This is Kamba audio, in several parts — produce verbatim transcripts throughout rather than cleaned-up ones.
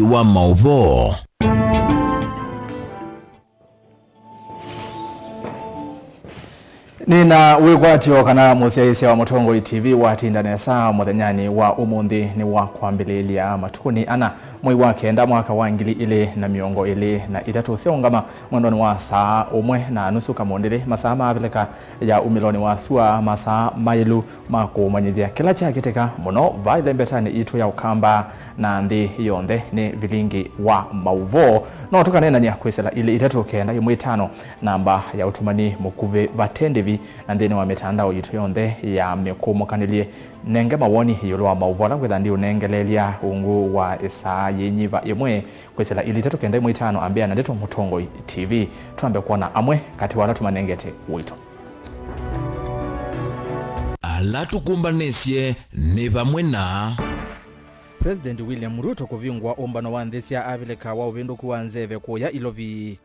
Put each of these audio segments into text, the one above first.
wa maũvoo. Nĩna wĩkwatyo kana mũsyaĩĩsya wa Mũtongoi T V watinda nesa mũthenyanĩ wa ũmũnthĩ nĩ wa kwambĩlĩĩlya matukũnĩ ana mwei wa kenda mwaka wa ngili ilĩ na mĩongo ĩlĩ na itatũ. Syaũngama mwendonĩ wa saa ũmwe na nusu kamũndĩlĩ, masaa ma Avilika ya umĩlonĩ wa sua, masaa maĩlu ma kũmanyĩthya kĩla kyakĩtĩka mũno vaa ĩlembetanĩ yitũ ya Ũkamba na nthĩ yonthe nĩ vilingi wa maũvoo. No tũkaneenany'a kwĩsĩla ilĩ itatũ kenda ĩmwe itano, namba ya ũtũmani mũkuvĩ vate ndĩvi, na nthĩnĩ wa mĩtandao yitũ yonthe ya mĩkũmũkanĩlye. Nenge mawoni ĩũlũ wa maũvoo ala ngwĩtha ndiũnengeleelya ungu wa ĩsaa yĩnyiva ĩmwe kwĩsĩla ilĩ itatũ kenda ĩmwe itano, ambĩa na ndeto Mũtongoi T V. Twambe kwona amwe katĩ wa ala tũmanengete ũito. Ala tũkũmbanĩsye nĩ vamwe na President William Ruto kũvingũa ũmbano wa nthĩ sya Avilika wa ũvĩndũku wa nzeve kũya Ilovi.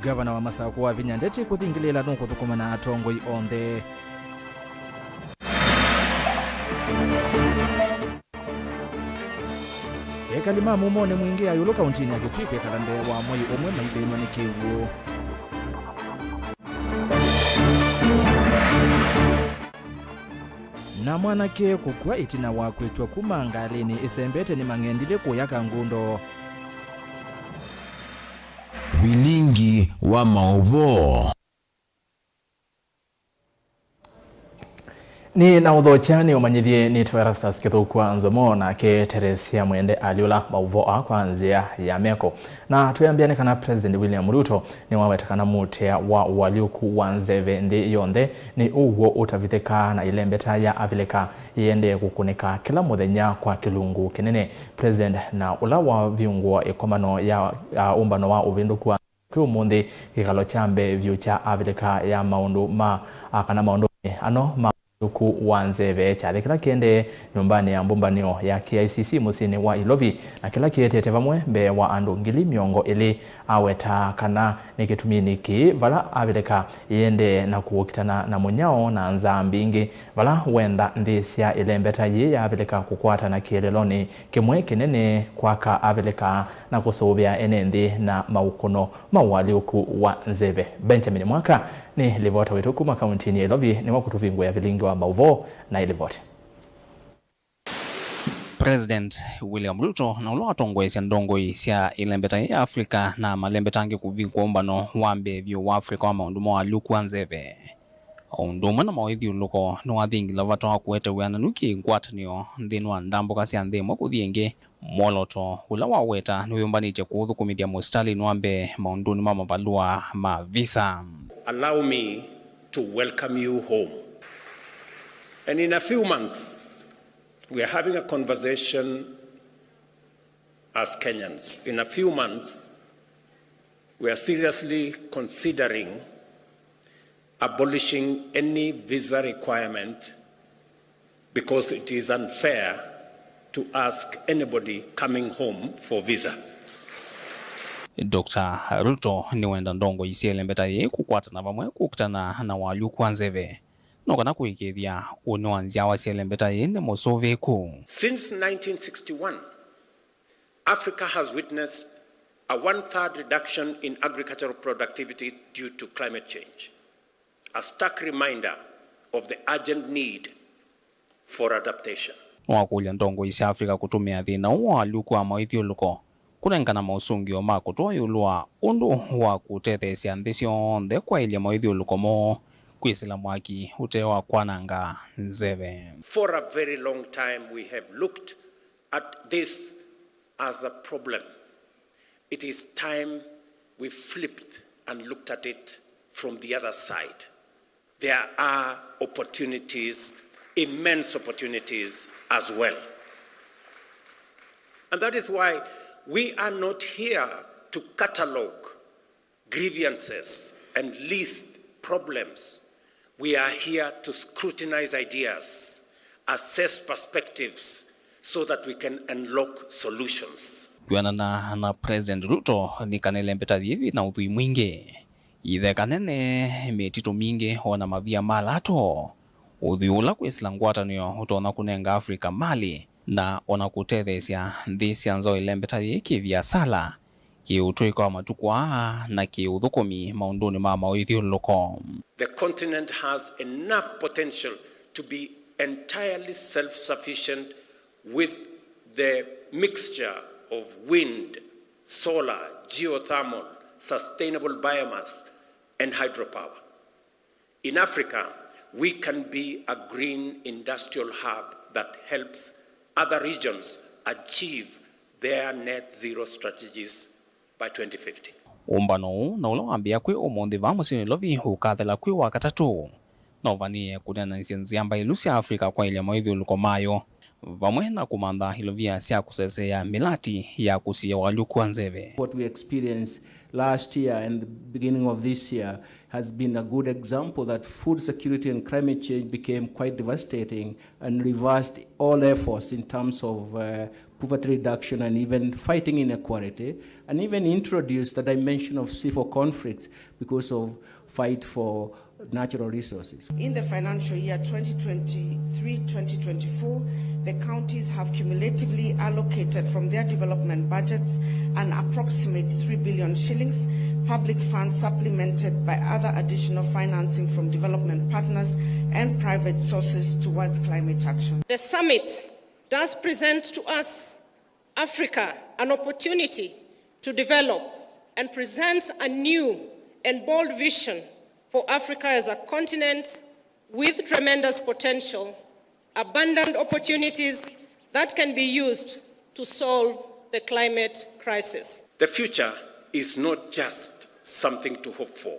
Ngavana wa Masakũ Wavinya Ndeti kũthingĩlĩĩla nũkũthũkũma na atongoi onthe. Ekali ma mũmonĩ mwingĩ ya ĩũlũ kauntinĩ ya Kitui kwĩkala mbee wa mwei ũmwe maithĩnw'a nĩ kĩw'ũ. Na mwanake kũkw'a ĩtina wa kwĩtw'a kuma ngalĩnĩ ĩsembete nĩ mang'endilĩ kũya Kangundo. Vilingi wa maũvoo. Nĩ na ũthokya nĩ ũmanyĩthye nĩtwa Erastus Kĩthũkwa Nzomo, nake Teresia Mwende alyũla maũvoo aa kwa nzĩa ya meko. Na twĩambĩa nĩ kana President William Ruto nĩwaweta kana mũtĩa wa ũalyũku wa nzeve nthĩ yonthe nĩ ũw'o ũtavithĩkaa, na ĩlembeta ya Avilika yĩendee kũkũnĩka kĩla mũthenya kwa kĩlungu kĩnene. President na ũla wavingũa ĩkomano ya, ya ũmbano wa ũvĩndũku wa kwĩ ũmũnthĩ, kĩkalo kya mbee vyũ kya Avilika ya maũndũ ma, a, kana maũndũnĩ ano ma ũalyũku wa nzeve kyathĩ kĩla kĩendee nyũmbanĩ ya mbũmbanĩo ya K I C C mũsyĩnĩ wa Ilovi, na kĩla kĩetete vamwe mbee wa andũ ngili mĩongo ĩlĩ, aweta kana nĩ kĩtuminĩ kĩĩ vala Avilika yĩendee na kũkitana na mũnyao na nzaa mbingĩ, vala wenda nthĩ sya ĩlembeta yĩĩ ya Avilika kũkwatana kĩeleelonĩ kĩmwe kĩnene kwaka Avilika na kũsũvĩa ene nthĩ na maũkũno ma ũalyũku wa nzeve. Benjamin Mwaka nĩ livota witũ kuma kauntinĩ ya Ilovi nĩwe ũkũtũvingũĩa vilingi wa maũvoo na ĩlivoti. President William Ruto na ũla watongoesya ndongoi sya ĩlembeta ya Africa na malembetangĩ kũvingũa ũmbano wa mbee vyũ wa Africa wa maũndũ ma ũalyũku wa nzeve, o ũndũ ũmwe na maũĩthyũlũko, nĩwathingila vata wa kũete wĩananu kĩ-ngwatanĩo nthĩnĩ wa ndambũka sya nthĩ ĩmwe kũthi ĩngĩ, mwolooto ũla waweta nĩwĩyũmbanĩtye kũũthũkũmĩthya mũsitalĩnĩ wa mbee maũndũnĩ ma mavalũa ma visa. Allow me to welcome you home. And in a few months, we are having a conversation as Kenyans. In a few months, we are seriously considering abolishing any visa requirement because it is unfair to ask anybody coming home for visa. Doctor Ruto nĩwenda ndongoi sya ĩlembeta yĩĩ kũkwatana vamwe kũkitana na ũalyũku wa nzeve, no kana kũĩkĩĩthya ũnĩ wa nzyawa sya ĩlembeta yĩĩ nĩ mũsũvĩĩku. Since nineteen sixty-one, Africa has witnessed a one-third reduction in agricultural productivity due to climate change, a stark reminder of the urgent need for adaptation. Nĩwakũlya ndongoi sya Africa kũtũmĩa thĩna ũũ wa ũalyũku wa mawĩthyũlũko kũnengana maũsũngĩo ma kũtũa ĩũlũ wa ũndũ wa kũtetheesya nthĩ syonthe kwaĩlya mawĩthyũlũko moo kwĩsĩla mwaki ũte wa kwananga nzeve. For a very long time we have looked at this as a problem. It is time we flipped and looked at it from the other side. There are opportunities, immense opportunities as well. And that is why we are not here to catalogue grievances and list problems. We are here to scrutinize ideas, assess perspectives, so that we can unlock solutions. Kwĩanana na President Ruto, nĩ kana ĩlembeta yĩĩ yĩ na ũthwii mwingĩ, Itheka nene, mĩtitũ mingĩ, o na mavia ma lato, ũthwii ũla kwĩsĩla ngwatanĩo ũtonya kũnenga Africa malĩ, na o na kũtetheesya nthĩ sya nza wa ĩlembeta yĩĩ kĩ-viasala, kĩ-ũtũĩka wa matukũ aa, na kĩ-ũthũkũmi maũndũnĩ ma maũithyũlũlũko. The continent has enough potential to be entirely self-sufficient with the mixture of wind, solar, geothermal, sustainable biomass, and hydropower. In Africa, we can be a green industrial hub that helps other regions achieve their net zero strategies by twenty fifty. Ũmbano ũũ, na ũla wambĩĩa kwĩ ũmũnthĩ vaa mũsyĩ Nairobi, ũkathela kwĩ wa katatũ, na ũvanĩĩe kũneenanĩsya nzĩa mbaĩlu sya Africa kwaĩlya maũithyũlũlũko mayo, vamwe na kũmantha ilovia sya kũseseea mĩlati ya kũsiĩĩa ũalyũku wa nzeve. What we experienced last year and the beginning of this year has been a good example that food security and climate change became quite devastating and reversed all efforts in terms of, uh, poverty reduction and even fighting inequality, and even introduced the dimension of civil conflicts because of fight for natural resources. In the financial year twenty twenty-three twenty twenty-four, the counties have cumulatively allocated from their development budgets an approximate three billion shillings, public funds supplemented by other additional financing from development partners and private sources towards climate action. The summit does present to us Africa an opportunity to develop and presents a new and bold vision for Africa as a continent with tremendous potential, abundant opportunities that can be used to solve the climate crisis. The future is not just something to hope for.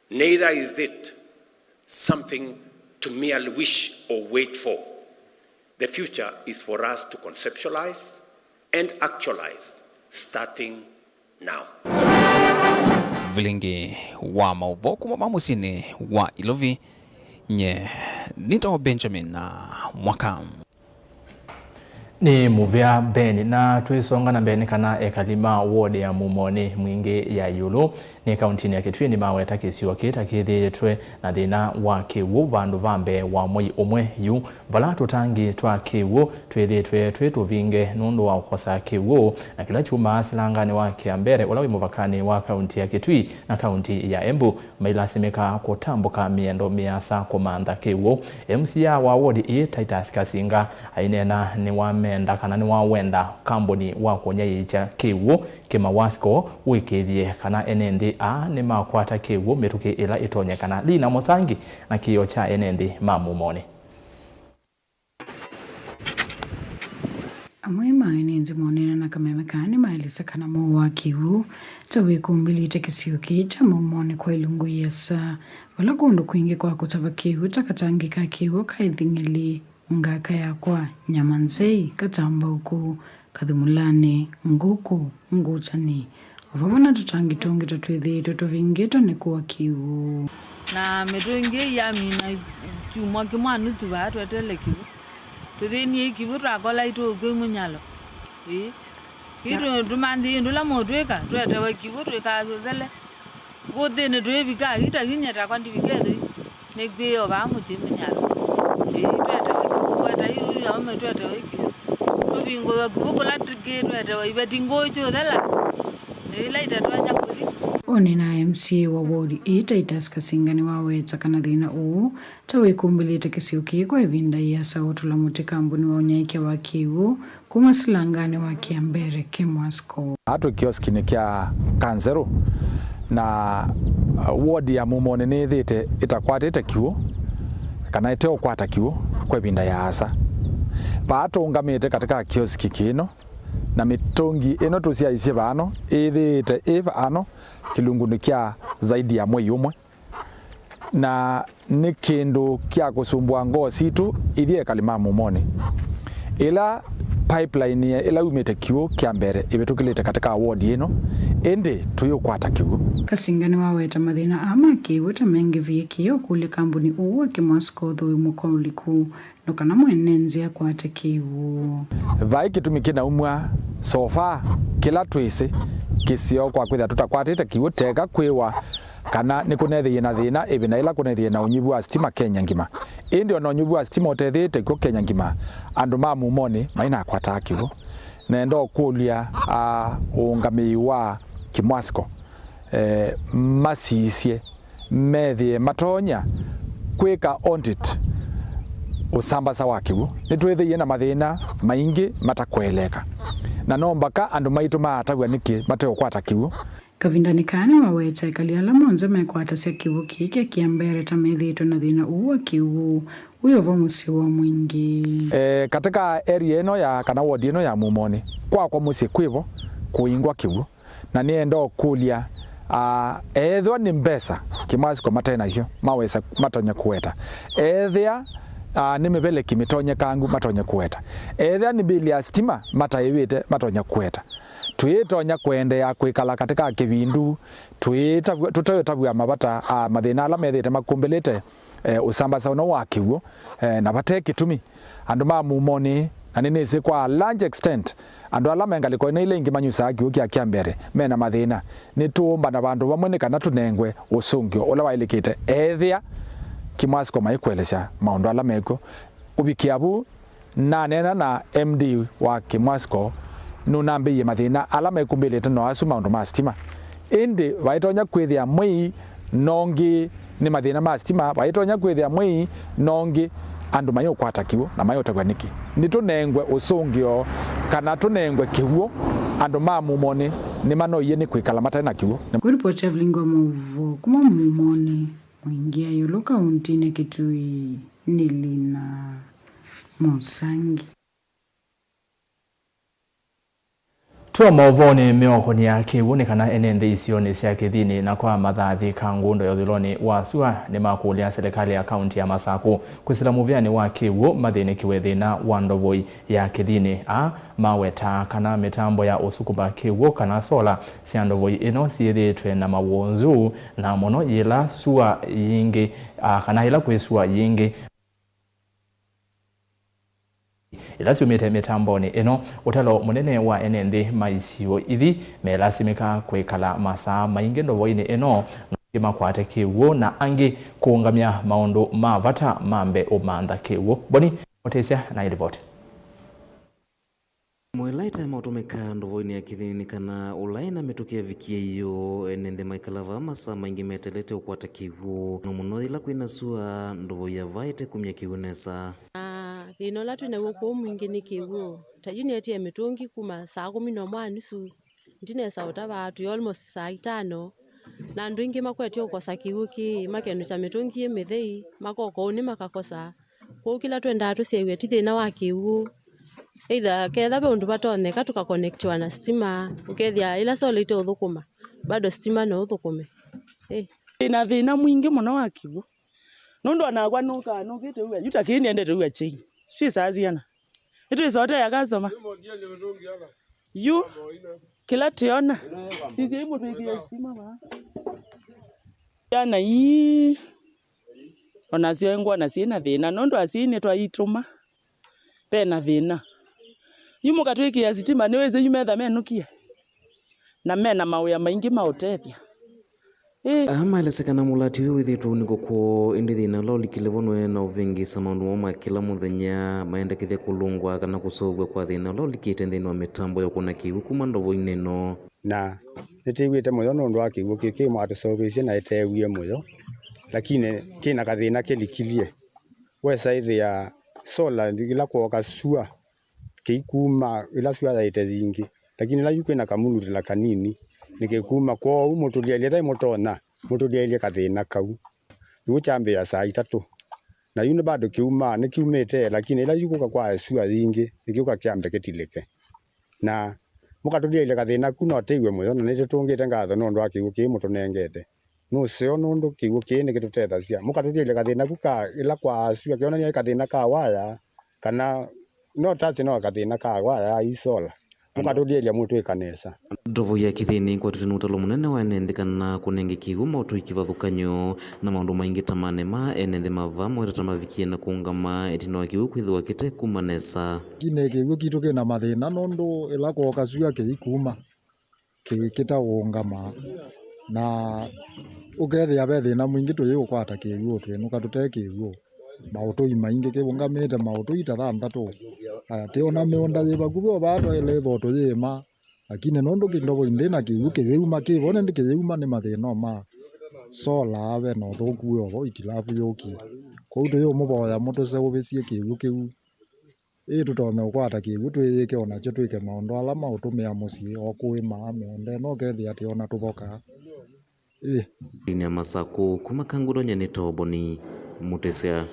Neither is it something to merely wish or wait for. The future is for us to conceptualize and actualize starting now. Vilingi wa maũvoo kuma vaa mũsyĩnĩ wa Ilovi, nye nĩtawa Benjamin Mwaka. Nĩ mũvea Ben, na twĩsonga na mbee nĩ kana ekali ma ward ya Mumonĩ Mwingĩ ya Ĩũlũ nĩ kauntinĩ ya Kitui nĩmaweta kĩsio kĩĩ ta kĩthĩĩtwe na thĩna wa kĩw'ũ vandũ va mbee wa mwei ũmwe yu, vala tũtangi twa kĩw'ũ twĩthĩĩtwe twĩ tũvinge nũndũ wa kũkosa kĩw'ũ, na kĩla kyumaa silanganĩ wa Kĩambere ũla wĩ mũvakanĩ wa kaunti ya Kitui na kaunti ya Embu. Mailasimĩka kũtambũka mĩendo mĩasa kũmantha kĩw'ũ. M C A wa ward ĩĩ, Titus Kasinga, aineena nĩwamenda kana nĩwawenda kambuni wa kũnyaĩĩkya kĩw'ũ kĩma Wasco wĩkĩĩthye kana ene nthĩ aa nĩmakwata kĩw'ũ mĩtũkĩ ĩla ĩtonyekana. Lina Mũsangi na kĩĩo kya ene nthĩ ma Mumonĩ. Amwe ma ene nthĩ moneena na kameme kaa nĩmaelesya kana mũuo wa kĩw'ũ ta wĩkũmbĩlĩte kĩsio kĩĩ kya Mumonĩ kwa ilungu iasa, vala kũndũ kwingĩ kwa kũtava kĩw'ũ ta katangi ka kĩw'ũ ka Ĩthing'eli, Ngaka Yakwa, Nyama Nzei, Katambaũku, Kathumulanĩ, Ngũkũ, Ngũtanĩ, o vamwe na tũtangi tũngĩ ta twĩthĩĩtwe tũvingĩtwe nĩ kũa kĩw'ũ. Na mĩtũngi ĩyamina kyumwa kĩmwe na nusu vaa tweteele kĩw'ũ. Tũthĩnie kĩw'ũ twakola itũkwĩ mũnyalo. Ĩĩ. Ĩĩ, tũ-, tũmanthĩie ndũla mũtwĩka, twetewe kĩw'ũ twĩkaa kĩthele. Ngũthĩnĩ twĩvika, ita kinya takwa ndivike thĩ. Nĩkwĩo vaa mũtĩ mĩnyalo. Ĩĩ, twetewe kĩw'ũ, kweta yu, yu, aume twetewe kĩw'ũ. Tũvingũwe kĩw'ũ kũla kĩ twetewe iveti ngũũ kyũthela. Ĩĩ, ila itatwanya kũthi. Ũneena na M C A wa ward ĩĩ, Titus Kasinga, nĩwaweta kana thĩna ũũ ta wĩkũmbĩlĩte kĩsio kĩĩ kwa ĩvinda ĩasa ũtũla mũtĩ kambuni wa ũnyaĩĩkya wa kĩw'ũ kuma silanganĩ wa Kĩambere ke Mwasco. Atwĩ kioskinĩ kya Kanzerũ, na, uh, ward ya Mumonĩ nĩyĩthĩĩte ĩtakwatĩte kĩw'ũ kana ĩteũkwata kĩw'ũ kwa ĩvinda yaasa. Vaa tũũngamĩte katika kioski kĩno, na mĩtũngi ĩno tũsyaisye vaano ĩthĩĩte ĩ vaano kĩlungunĩ kya zaidi ya mwei ũmwe. Na nĩ kĩndũ kya kũsumbũa ngoo sitũ ithyĩ ekali ma Mumonĩ. Ĩla pipeline ĩla yumĩte kĩw'ũ Kĩambere ĩvĩtũkĩlĩte katika ward ĩno, ĩndĩ tũyũkwata kĩw'ũ. Kasinga nĩwaweta mathĩna aa ma kĩw'ũ ta mengĩvie kĩĩ ũkũlya kambuni ũũ wa Kĩmwasco ũthũimũ kwa ũliku, no kana mwene nzĩa akwate kĩw'ũ. Vai kĩtumi kĩnaumw'a so far kĩla twĩsĩ kĩseo kwa kwĩthĩa tũtakwatĩte kĩw'ũ, teka kwĩwa kana nĩkũnethĩie na thĩna ĩvinda yĩla kũnethĩie na ũnyivu wa sitima Kenya ngima. Ĩndĩ o na ũnyivu wa sitima ũtethĩĩte kw'o Kenya ngima, andũ ma mumonĩ mainakwataa kĩw'ũ. Nenda ũkũlya, a, ũũngamĩi wa Kimwasco, eh, masisye methĩe matonya kwĩka audit ũsambasa wa kĩw'ũ. Nĩtwĩthĩie na mathĩna maingĩ matakũeleeka, na no mbaka andũ maitũ maatavw'a nĩkĩ mate ũkwata kĩw'ũ. Kavindanĩ kaa nĩwaweta ekali ala monthe mekwatasya kĩw'ũ kĩĩ kya Kĩambere ta methĩĩtwe na thĩna ũũ wa kĩw'ũ wĩ o vo mũsyĩ wa Mwingĩ. Eh, katika area ĩno ya, kana ward ĩno ya Mumonĩ, kwakwa mũsyĩ kwĩvo kũingwa kĩw'ũ. Na nĩenda ũkũlya, ah, ethĩwa nĩ mbesa Kimwasco mate nasyo, mawesa, matonya kũweta. Ethĩa, ah, nĩ mĩveleki mĩtonyekangu, matonya kũweta. Ethĩa nĩ mbili ya sitima mataĩvĩte, matonya kũweta. Twĩtonya kũendeea kwĩkala katika kĩvindu, twĩtavw'a, tũteũtavw'a mavata, ah, mathĩna ala methĩĩte makũmbĩlĩte, eh, ũsambasa ũno wa kĩw'ũ, eh, na vate kĩtumi. Andũ ma mumonĩ, na nĩnĩsĩ kwa a large extent, andũ ala me ngalĩko ĩno ila ingĩ manyusaa kĩw'ũ kya Kĩambere, mena mathĩna. Nĩtũũmbana vandũ vamwe nĩ kana tũnengwe ũsũngĩo ũla waĩlĩkĩte, ethĩa Kimwasco maikũelesya maũndũ ala mekw'o. Ũvikĩa vu, naneena na M D wa Kimwasco, nũnambĩie mathĩna ala mekumbĩlĩte no asu maũndũ ma sitima. Ĩndĩ vaitonya kwĩthĩa mwei nongĩ nĩ mathĩna ma sitima, vaitonya kwĩthĩa mwei nongĩ andũ mayũkwata kĩw'ũ na mayũtavw'a nĩkĩ. Nĩtũnengwe ũsũngĩo kana tũnengwe kĩw'ũ andũ ma mumonĩ nĩmanoie nĩ kwĩkala mate na kĩw'ũ. Kũripoti Evelyn Ngoma Ũvoo kuma mumonĩ, Mwingĩ ya ĩũlũ kauntinĩ Kitui, nĩ Lina Mũsangi. Twa maũvoonĩ meũkonĩa kĩw'ũ nĩ kana ene nthĩ isionĩ sya kĩthinĩ na kwa mathathi ka ngũndo ya ũthilonĩ wa sua nĩmakũlya silikalĩ ya kaunti ya Masakũ kwĩsĩla mũvĩanĩ wa kĩw'ũ mathĩnĩkĩwe thĩna wa ndovoi ya kĩthinĩ. Aa mawetaa kana mĩtambo ya ũsukuma kĩw'ũ kana sola sya ndovoi ĩno syĩthĩĩtwe na mawonzu, na mũno yĩla sua yingĩ, aa, kana yĩla kwĩ sua yingĩ. Ila syumĩte mĩtambonĩ ĩno, ũtalo mũnene wa ene nthĩ ma isio ithi melasimĩka kwĩkala masaa maingĩ ndovoinĩ ĩno, na angĩ makwate kĩw'ũ, na angĩ kũũngamya maũndũ ma vata mambe ũmantha kĩw'ũ. Boni Mũtĩsya na ĩlivoti. Mwaĩla ĩte maũtũmĩka ndovoinĩ ya kĩthinĩ nĩ kana ũla ena mĩtũkĩ avikie io, ene nthĩ maikala vaa masaa maingĩ metelete ũkwata kĩw'ũ, no mũno yĩla kwĩna sua, ndovo ya vaa ĩte kumya kĩw'ũ nesa. Na thĩna ũla twĩ naw'o kũũ mwingĩ nĩ kĩw'ũ. Ta yu nĩetie mĩtũngi kuma saa kũmi na ũmwe na nusu, ndinesa ũtavaa, twĩ almost saa itano, na andũ aingĩ makwetye ũkosa kĩw'ũ kĩĩ, makenũkya mĩtũngi ĩ mĩthei, makoka ũnĩ makakosa. Kwoou kĩla twendaa tũsyaĩw'e ti thĩna wa kĩw'ũ. Either ketha ve ũndũ vatonyeka tũkakonektiwa na sitima, ũkethĩa ĩla sola iteũthũkũma, bado sitima no ũthũkũme. Ĩ. Ĩna thĩna mwingĩ mũno wa kĩw'ũ. Nũndũ onakwa nũkaa nũkĩte ũa, yu ta kĩĩ nĩendete ũa chain. Sijui saa siana. Nĩtwĩsotea customer. Yu, kĩla tĩona. Sisi imũtwĩkĩe sitima vaa. Yana ii. Onasyo ngwona syĩ na thĩna, nũndũ asyai nĩtwaitũma, ve na thĩna. Yu mũkatwĩkĩa sitima, nĩwĩsĩ yu metha menũkie, na me na mawĩa maingĩ ma ũtethya. Ĩĩ. Aa maelesya kana mũlati ũyũ wĩthĩĩtwe ũnĩko kwoo, ĩndĩ thĩna ũla ũlikile vo nũene na ũvĩngĩĩsa maũndũ moo ma kĩla mũthenya, maendekethya kũlũngwa kana kũseũvw'a kwa thĩna ũla ũlikĩte nthĩnĩ wa mĩtambo ya ũkũna kĩw'ũ kuma ndovoinĩ ĩno. Na nĩtĩw'ĩte mũyo nũndũ wa kĩw'ũ kĩĩ kĩ mwatũseũvĩsye na ĩteewie mũyo, lakini kĩ na kathĩna kĩlikilye. Wesa ĩthĩa sola ĩla kwooka sua kĩikuma ĩla sua yaĩte yingĩ, lakini ĩla yu kwĩna kamulutĩla kanini nĩkĩkuma. Kwoou mũtũlyaĩlye, tai mũtonya mũtũlyaĩlye kathĩna kau. Kĩw'ũ kyambĩĩa saa itatũ, na yu nĩ bado kĩumaa, nĩkiumĩte, lakini ĩla yu kũka kwa sua yingĩ nĩkĩũka kyambe kĩtilĩke. Na mũkatũlyaĩlya kathĩna ku, no tĩw'e mũyo, na nĩtũtũngĩte ngatho nũndũ wa kĩw'ũ kĩĩ mũtũnengete. Nũseo nũndũ kĩw'ũ kĩĩ nĩkĩtũtethasya. Mũkatũlyaĩlya kathĩna ku ka ĩla kwa sua, kĩonany'a ĩ kathĩna ka waya, kana no tasye no kathĩna ka waya ya ii sola. Mũkatũlyaĩlya mũtwĩka nesa. Ndovo ya kĩthĩnĩ ĩkwatĩtwe nĩ ũtalo mũnene wa ene nthĩ kana kũnenge kĩw'ũ maũtũi kĩvathũkany'o. Na maũndũ maingĩ ta manema, ene nthĩ ma vaa maweta ta mavikie na kũũngama ĩtina wa kĩw'ũ kwĩthĩwa kĩte kuma nesa. Lakini kĩw'ũ kitũ kĩ na mathĩna nũndũ ĩla kwooka sua kĩikuma, kĩ-, kĩtaũũngama. Na ũkethĩa ve thĩna mwingĩ tũyĩũkwata kĩw'ũ, twĩnũka tũte kĩw'ũ. Maũtũi maingĩ kĩvũngamĩte maũtũi ta thanthatũ. Aya, tĩona mĩũnda yĩ vakuvĩ o vaa twaĩle ĩthoo tũyĩĩma. Lakini nũndũ kĩndovo indĩ na kĩw'ũ kĩyĩuma kĩvo nĩndĩ kĩyĩuma nĩ mathĩna ma sola, ve na ũthũku wĩ ovo, itilafu yũkie. Kwoou tũyũmũvoya mũtũseũvĩsye kĩw'ũ kĩu. Ĩĩ tũtonye ũkwata kĩw'ũ twĩyĩke o nakyo twĩke maũndũ ala maũtũmĩa mũsyĩ, o kũĩma, mĩũnda ĩno ũkethĩa atĩ o na tũvokaa. Ĩĩ. Ĩnĩ ya Masakũ, kuma Kangudonye nĩ Toboni Mũtĩsya.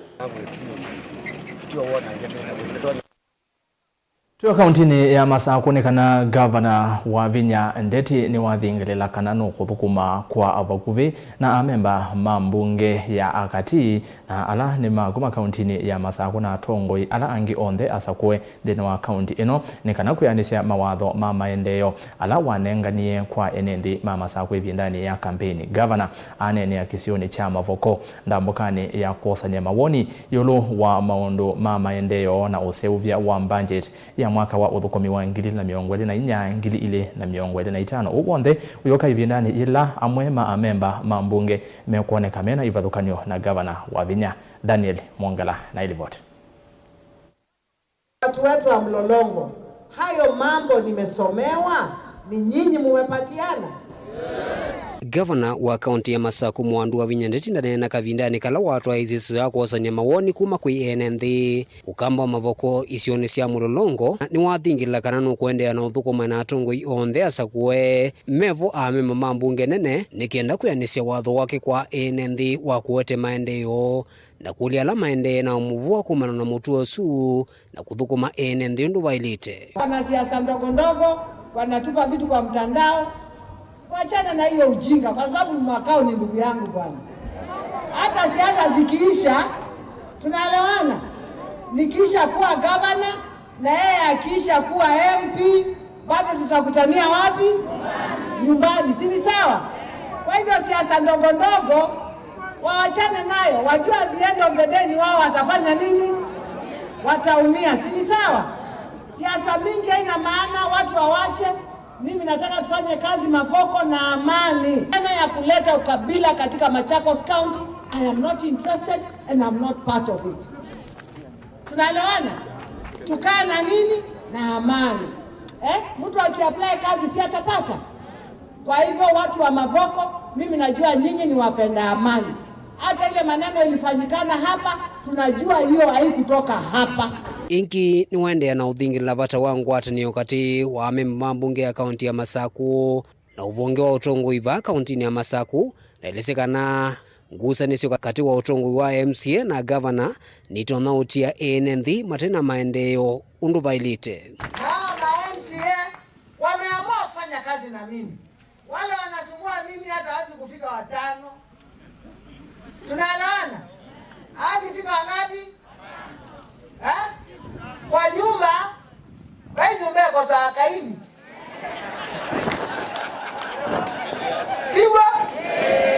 Twĩ o kauntinĩ ya Masakũ nĩ kana Ngavana Wavinya Ndeti nĩwathingĩlĩla kana nũkũthũkũma kwa vakuvĩ na amemba ma mbunge ya Akati na ala nĩ ma kuma kauntinĩ ya Masakũ na atongoi ala angĩ onthe asakũe nthĩnĩ wa kaunti ĩno nĩ kana kwĩanĩsya mawatho ma maendeeo ala wanenganie kwa ene nthĩ ma Masakũ ĩvindanĩ ya kampeini. Ngavana aneenea kĩsionĩ kya Mavoko ndambũkanĩ ya kwosany'a mawoni ĩũlũ wa maũndũ ma maendeeo na ũseũvya wa mbanjeti ya mwaka wa ũthũkũmi wa ngili ilĩ na mĩongo ĩlĩ na inya, ngili ilĩ na mĩongo ĩlĩ na itano. Ũu w'onthe ũyũka ĩvindanĩ yĩla amwe ma amemba ma mbunge mekwoneka mena ivathũkany'o na Ngavana Wavinya. Daniel Mwongela na ilivoti. Watu wetu wa Mlolongo, hayo mambo nimesomewa, ni nyinyi mumepatiana? Ngavana wa kaunti ya Masakũ Mwandu Wavinya Ndeti ndaneena kavindanĩ kala watwaĩisye ĩsĩso ya kwosany'a mawoni kuma kwĩ ene nthĩ. Ũkamba wa Mavoko isionĩ sya Mlolongo nĩwathingĩlĩla kana nũkũendeea na ũthũkũma na atongoi onthe asakũe mevo amemba ma mbunge nene nĩ kenda kwĩanĩsya watho wake kwa ene nthĩ wa kũete maendeeo na kũlya ala maendee na ũmũvũa kumana na mũtuo ũsu na kũthũkũma ene nthĩ ũndũ vaĩlĩte. Wanasiasa ndogo ndogo wanatupa vitu kwa mtandao. Wachana na hiyo ujinga, kwa sababu Makau ni ndugu yangu bwana. Hata siasa zikiisha, tunaelewana. Nikiisha kuwa gavana na yeye akiisha kuwa M P, bado tutakutania wapi? Nyumbani, si ni sawa? Kwa hivyo siasa ndogo ndogo waachane nayo, wajua at the end of the day ni wao watafanya nini? Wataumia, si ni sawa? Siasa mingi haina maana, watu wawache. Mimi nataka tufanye kazi Mavoko na amani. Neno ya kuleta ukabila katika Machakos County, I am not interested and I'm not part of it. Tunaelewana? Tukae na nini? Na amani. Eh? Mtu akiapply kazi si atapata? Kwa hivyo watu wa Mavoko, mimi najua nyinyi ni wapenda amani. Hata ile maneno ilifanyikana hapa, tunajua hiyo haikutoka hapa. Ĩngĩ nĩwaendeea na ũthingĩlĩla vata wa ngwatanĩo katĩ wa amemba ma mbunge ya kaunti ya Masakũ na ũvonge wa ũtongoi vaa kauntinĩ ya Masakũ, na elesye kana ngusanĩsyo katĩ wa ũtongoi wa M C A na ngavana nitonya ũtia ene nthĩ mate na maendeeo ũndũ vaĩlĩte. Hawa ma M C A wameamua kufanya kazi na mimi. Wale wanasumbua mimi hata hawezi kufika watano. Tunaelewana? Hawezi fika wangapi? Eh? Kwa nyumba, vai nyumba ĩkosaa kaini. Tiw'o?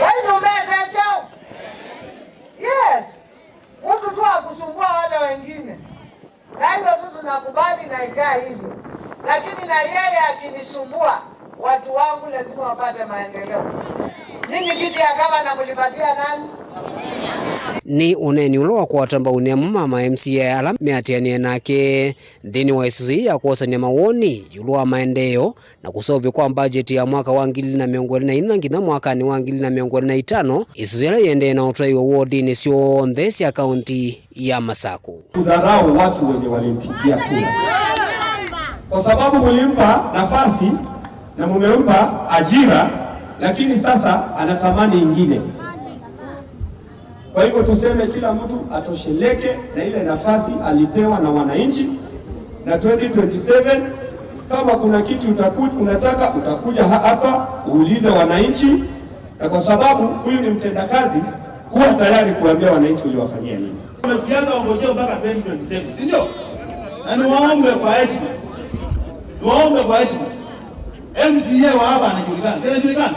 Vai nyumba ĩte kyaũ? Yes. Mtu tu akusumbua wale wengine. Na hiyo tu tunakubali na ikae hivyo. Lakini na yeye akinisumbua, watu wangu lazima wapate maendeleo. Nini kiti ya gavana mlipatia nani? Nĩ ũneeni ũla wakwata mbau nĩ amwe ma ma M C A ala meatĩanĩe nake nthĩnĩ wa ĩsũsũ yĩĩ ya kwosany'a mawoni ĩũlũ wa maendeeo na kũseũvw'a kwa mbajeti ya mwaka wa ngili ilĩ na mĩongo ĩlĩ na inya nginya mwakanĩ wa ngili ilĩ na mĩongo ĩlĩ na itano, ĩsũsũ ĩla yĩendee na ũtwaĩwa wodinĩ syonthe sya kaunti ya Masakũ. Kudharau watu wenye walimpigia kura, kwa sababu mlimpa nafasi na mumempa ajira, lakini sasa anatamani ingine. Kwa hivyo tuseme kila mtu atosheleke na ile nafasi alipewa na wananchi, na twenty twenty-seven, kama kuna kitu utaku-, unataka, utakuja ha-, hapa uulize wananchi, na kwa sababu huyu ni mtendakazi, kuwa tayari kuambia wananchi uliwafanyia nini. Wanasiasa wangojea mpaka twenty twenty-seven, si ndio? Na niwaombe kwa heshima, niwaombe kwa heshima, M C A wa hapa anajulikana, si anajulikana?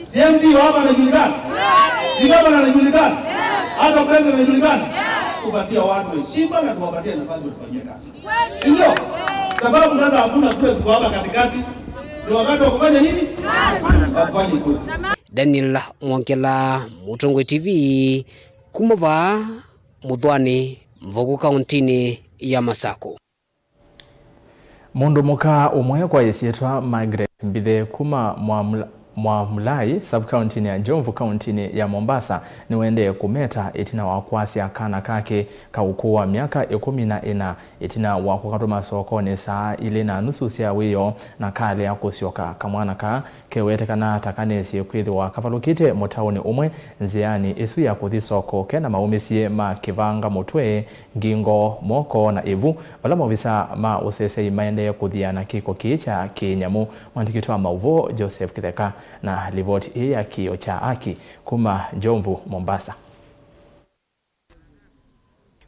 Si M P wa hapa anajulikana? Si gavana anajulikana? Hata president anajulikana? Tupatie watu heshima na tuwapatie nafasi ya kufanyia kazi. Si ndio? Sababu sasa hakuna kura ziko hapa katikati. Wakati wa kufanya nini? Wafanye kule. Daniel Mwongela, Mũtongoi T V, kuma vaa Mũthwani, Mvuku, kauntinĩ ya Masakũ. Mũndũ mũka ũmwe kwa ĩsyĩtwa Margaret Mbithe kuma Mwamla-, Mwamulai, sub-county-inĩ ya Jomvu, kauntinĩ ya Mombasa, nĩwaendee kũmeta ĩtina wa kwasya kana kake ka ũkũũ wa myaka ĩkũmi na ĩna, ĩtina wa kũkatũma sokonĩ saa ilĩ na nusu sya wĩoo na kalea kũsyoka. Kamwana kaa kewetekana ta kanesie kwĩthĩwa kavalũkĩte mũtaũnĩ ũmwe nzĩanĩ ĩsu ya kũthi soko kena maũmĩsye ma kĩvanga mũtwe, ngingo, moko na ĩvu, vala maovisa ma ũseseĩ maendee kũthiana kĩko kĩĩ kya kĩnyamũ. Mwandĩki witũ wa maũvoo Joseph Kĩtheka na livoti ĩĩ ya Kĩĩo kya Aki kuma Jomvu, Mombasa.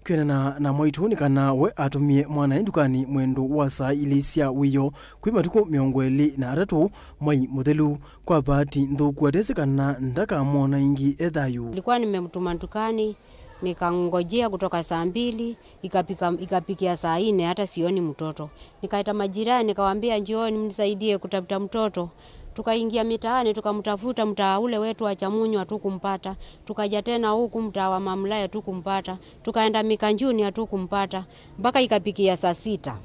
Kwĩanana na mwaitũ nĩ kana we atũmie mwanae ndukanĩ mwendo wa saa ilĩ sya wĩoo kwĩ matukũ mĩongo ĩlĩ na atatũ mwai mũthelu. Kwa vaati nthũku atesĩ kana ndakamwona ĩngĩ e thayũ. Nilikuwa nimemtuma dukani, nikangojea kutoka saa mbili, ikapika, ikapikia saa nne, hata sioni mtoto. Nikaita majirani, nikawaambia, "Njooni mnisaidie kutafuta mtoto." Tukaingia mitaani, tukamtafuta mtaa ule wetu wa Chamunyu, hatukumpata. Tukaja tena huku mtaa wa Mamlaya, hatukumpata. Tukaenda Mikanjuni, hatukumpata. Mpaka ikapikia saa sita.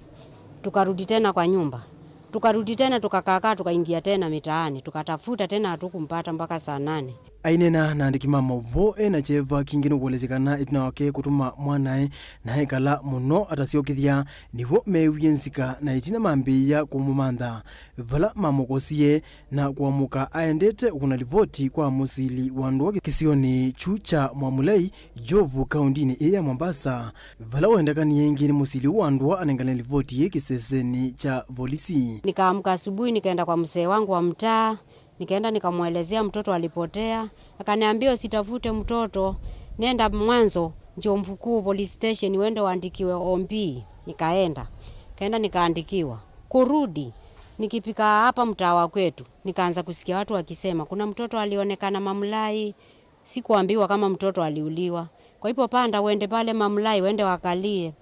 Tukarudi tena kwa nyumba. Tukarudi tena, tukakaakaa, tukaingia tena mitaani. Tukatafuta tena, hatukumpata mpaka saa nane. Aineena na andĩki ma maũvoo e na kyeva kingĩ nũkũelesya kana ĩtina wake kũtũma mwanae na ekala mũno atasyokethya, nĩw'o meewie nzika na ĩtina mambĩĩa kũmũmantha. Vala mamũkosie na kũamũka aendete ũkũna livoti kwa mũsili wa ndũa kĩsionĩ kyu kya Mwamulai, Jomvu, kaundinĩ ĩĩ ya Mombasa, vala wendekanie ĩngĩ nĩ mũsili wa ndũa anengane livoti yĩ kĩsesenĩ kya volisi. Nikaamka asubuhi, nikaenda kwa mzee wangu wa mtaa, nikaenda nikamwelezea mtoto alipotea. Akaniambia, "Usitafute mtoto, nenda mwanzo Jomvu Kuu police station, uende uandikiwe O B." Nikaenda, kaenda nikaandikiwa. Kurudi, nikifika hapa mtaa wa kwetu, nikaanza kusikia watu wakisema, "Kuna mtoto alionekana Mamlai." Sikuambiwa kama mtoto aliuliwa. Kwa hivyo panda uende pale Mamlai, uende wakalie.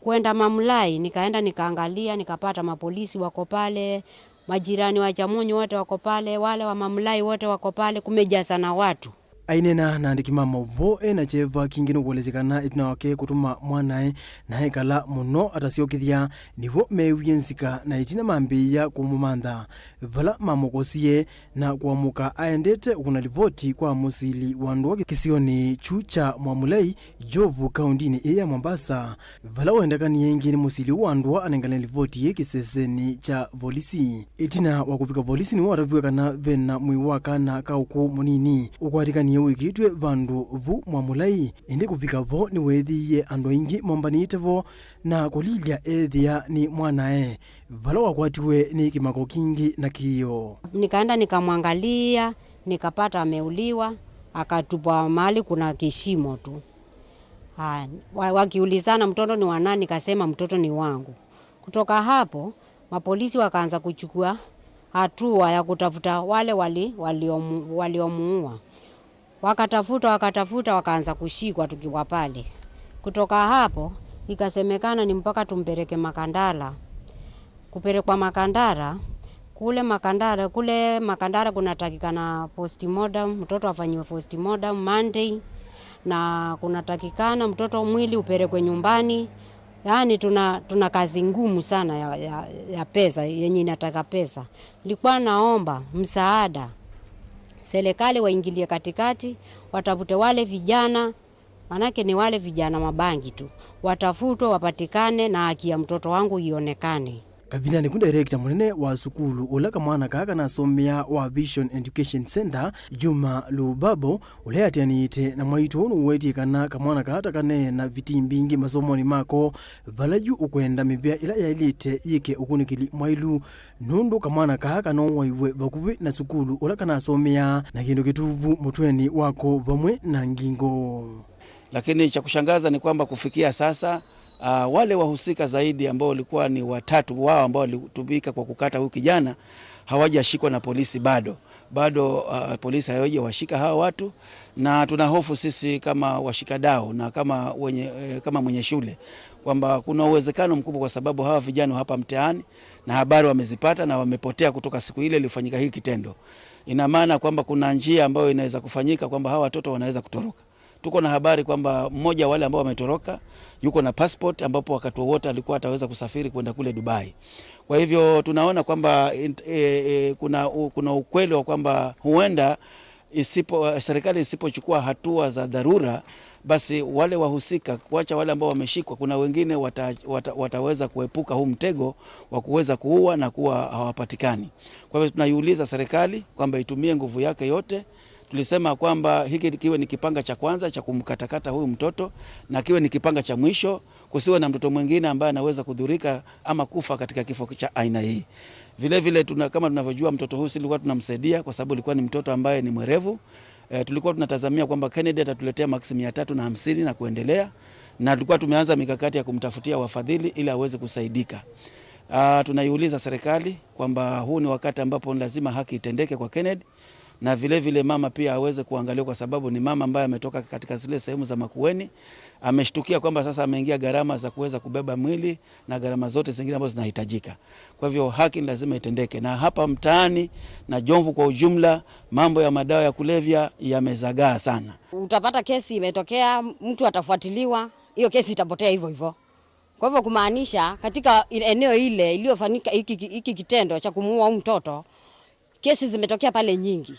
Kuenda Mamlai, nikaenda nikaangalia, nikapata mapolisi wako pale, majirani wa Chamunyu wote wako pale, wale wa Mamlai wote wako pale, kumejazana watu. Aineena na andĩki ma maũvoo e na kyeva kingĩ nũkũelesya kana ĩtina wake kũtũma mwanae na ekala mũno atasyokethya, nĩw'o meewie nzika na ĩtina mambĩĩa kũmũmantha. Vala mamũkosie na kũamũka aendete ũkũna livoti kwa mũsili wa ndũa kĩsionĩ kyu kya Mwamulai, Jomvu, kaundinĩ ĩĩ ya Mombasa, vala wendekanie ĩngĩ nĩ mũsili wa ndũa anengane livoti yĩ kĩsesenĩ kya volisi. Ĩtina wa kũvika volisi nĩwataviw'e kana ve na mwĩĩ wa kana ka ũkũũ mũnini ũkwatĩkanie wĩkĩtw'e vandũ vu Mwamulai, ĩndĩ kũvika vo nĩweethĩie andũ aingĩ mombanĩte vo na kũlilya eethĩa nĩ mwanae, vala wakwatiwe nĩ kĩmako kingĩ na kĩĩo. Nikaenda nikamwangalia, nikapata ameuliwa, akatupwa mahali kuna kishimo tu. Haya, wa-, wakiulizana, "Mtoto ni wa nani?" Nikasema, "Mtoto ni wangu." Kutoka hapo, mapolisi wakaanza kuchukua hatua ya kutafuta wale wali-, waliomu-, waliomuua. Wakatafuta, wakatafuta, wakaanza kushikwa tukiwa pale. Kutoka hapo, ikasemekana ni mpaka tumpeleke Makandala. Kupelekwa Makandala, kule Makandala, kule Makandala kunatakikana postmortem, mtoto afanyiwe postmortem Monday, na kunatakikana mtoto mwili upelekwe nyumbani. Yaani tuna, tuna kazi ngumu sana ya, ya, ya pesa, yenye inataka pesa. Nilikuwa naomba msaada, serikali waingilie katikati, watafute wale vijana, manake ni wale vijana mabangi tu, watafutwe, wapatikane na haki ya mtoto wangu ionekane. Kavindanĩ ku, director mũnene wa sukulu ũla kamwana kaa kanasomea wa Vision Education Center, Juma Lubabo, ũla eatĩanĩĩte na mwaitũ ũũ nũwetie kana kamwana kaa ta kaneena vitii mbingĩ masomonĩ mako, vala yu ũkwenda mĩvĩa ĩla yaĩlĩte yĩke ũkunĩkĩli mwailu, nũndũ kamwana kaa kanowaiwe vakuvĩ na sukulu ũla kanasomea na kĩndũ kĩtuvu mũtwenĩ wako vamwe na ngingo. Lakini cha kushangaza ni kwamba kufikia sasa, ah, wale wahusika zaidi ambao walikuwa ni watatu wao ambao walitumika kwa kukata huyu kijana hawajashikwa na polisi bado. Bado, uh, polisi hawaja washika hawa watu, na tuna hofu sisi kama washikadau na kama wenye, eh, kama mwenye shule kwamba kuna uwezekano mkubwa, kwa sababu hawa vijana hapa mtaani na habari wamezipata na wamepotea kutoka siku ile ilifanyika hii kitendo. Ina maana kwamba kuna njia ambayo inaweza kufanyika kwamba hawa watoto wanaweza kutoroka. Tuko na habari kwamba mmoja wa wale ambao wametoroka yuko na passport, ambapo wakati wowote alikuwa ataweza kusafiri kwenda kule Dubai. Kwa hivyo tunaona kwamba, e, e, kuna, u- kuna ukweli wa kwamba huenda isipo, serikali isipochukua hatua za dharura, basi wale wahusika, kuacha wale ambao wameshikwa, kuna wengine wata, wata, wataweza kuepuka huu mtego wa kuweza kuua na kuwa hawapatikani. Kwa hivyo tunaiuliza serikali kwamba itumie nguvu yake yote. Tulisema kwamba hiki kiwe ni kipanga cha kwanza cha kumkatakata huyu mtoto, na kiwe ni kipanga cha mwisho, kusiwe na mtoto mwingine ambaye anaweza kudhurika ama kufa katika kifo cha aina hii. Vile vile tuna, kama tunavyojua, mtoto huyu si tulikuwa tunamsaidia kwa sababu alikuwa ni mtoto ambaye ni mwerevu. Eh, tulikuwa tunatazamia kwamba Kennedy atatuletea maksi mia tatu na hamsini na kuendelea, na tulikuwa tumeanza mikakati ya kumtafutia wafadhili ili aweze kusaidika. Ah, tunaiuliza serikali kwamba huu ni wakati ambapo ni lazima haki itendeke kwa Kennedy, na vile vile mama pia aweze kuangaliwa, kwa sababu ni mama ambaye ametoka katika zile sehemu za Makueni. Ameshtukia kwamba sasa ameingia gharama za kuweza kubeba mwili na gharama zote zingine ambazo zinahitajika. Kwa hivyo haki ni lazima itendeke, na hapa mtaani na Jomvu kwa ujumla, mambo ya madawa ya kulevya yamezagaa sana. Utapata kesi imetokea, mtu atafuatiliwa, hiyo kesi itapotea hivyo hivyo. Kwa hivyo kumaanisha katika eneo ile iliyofanyika hiki, hiki kitendo cha kumuua huyu mtoto, kesi zimetokea pale nyingi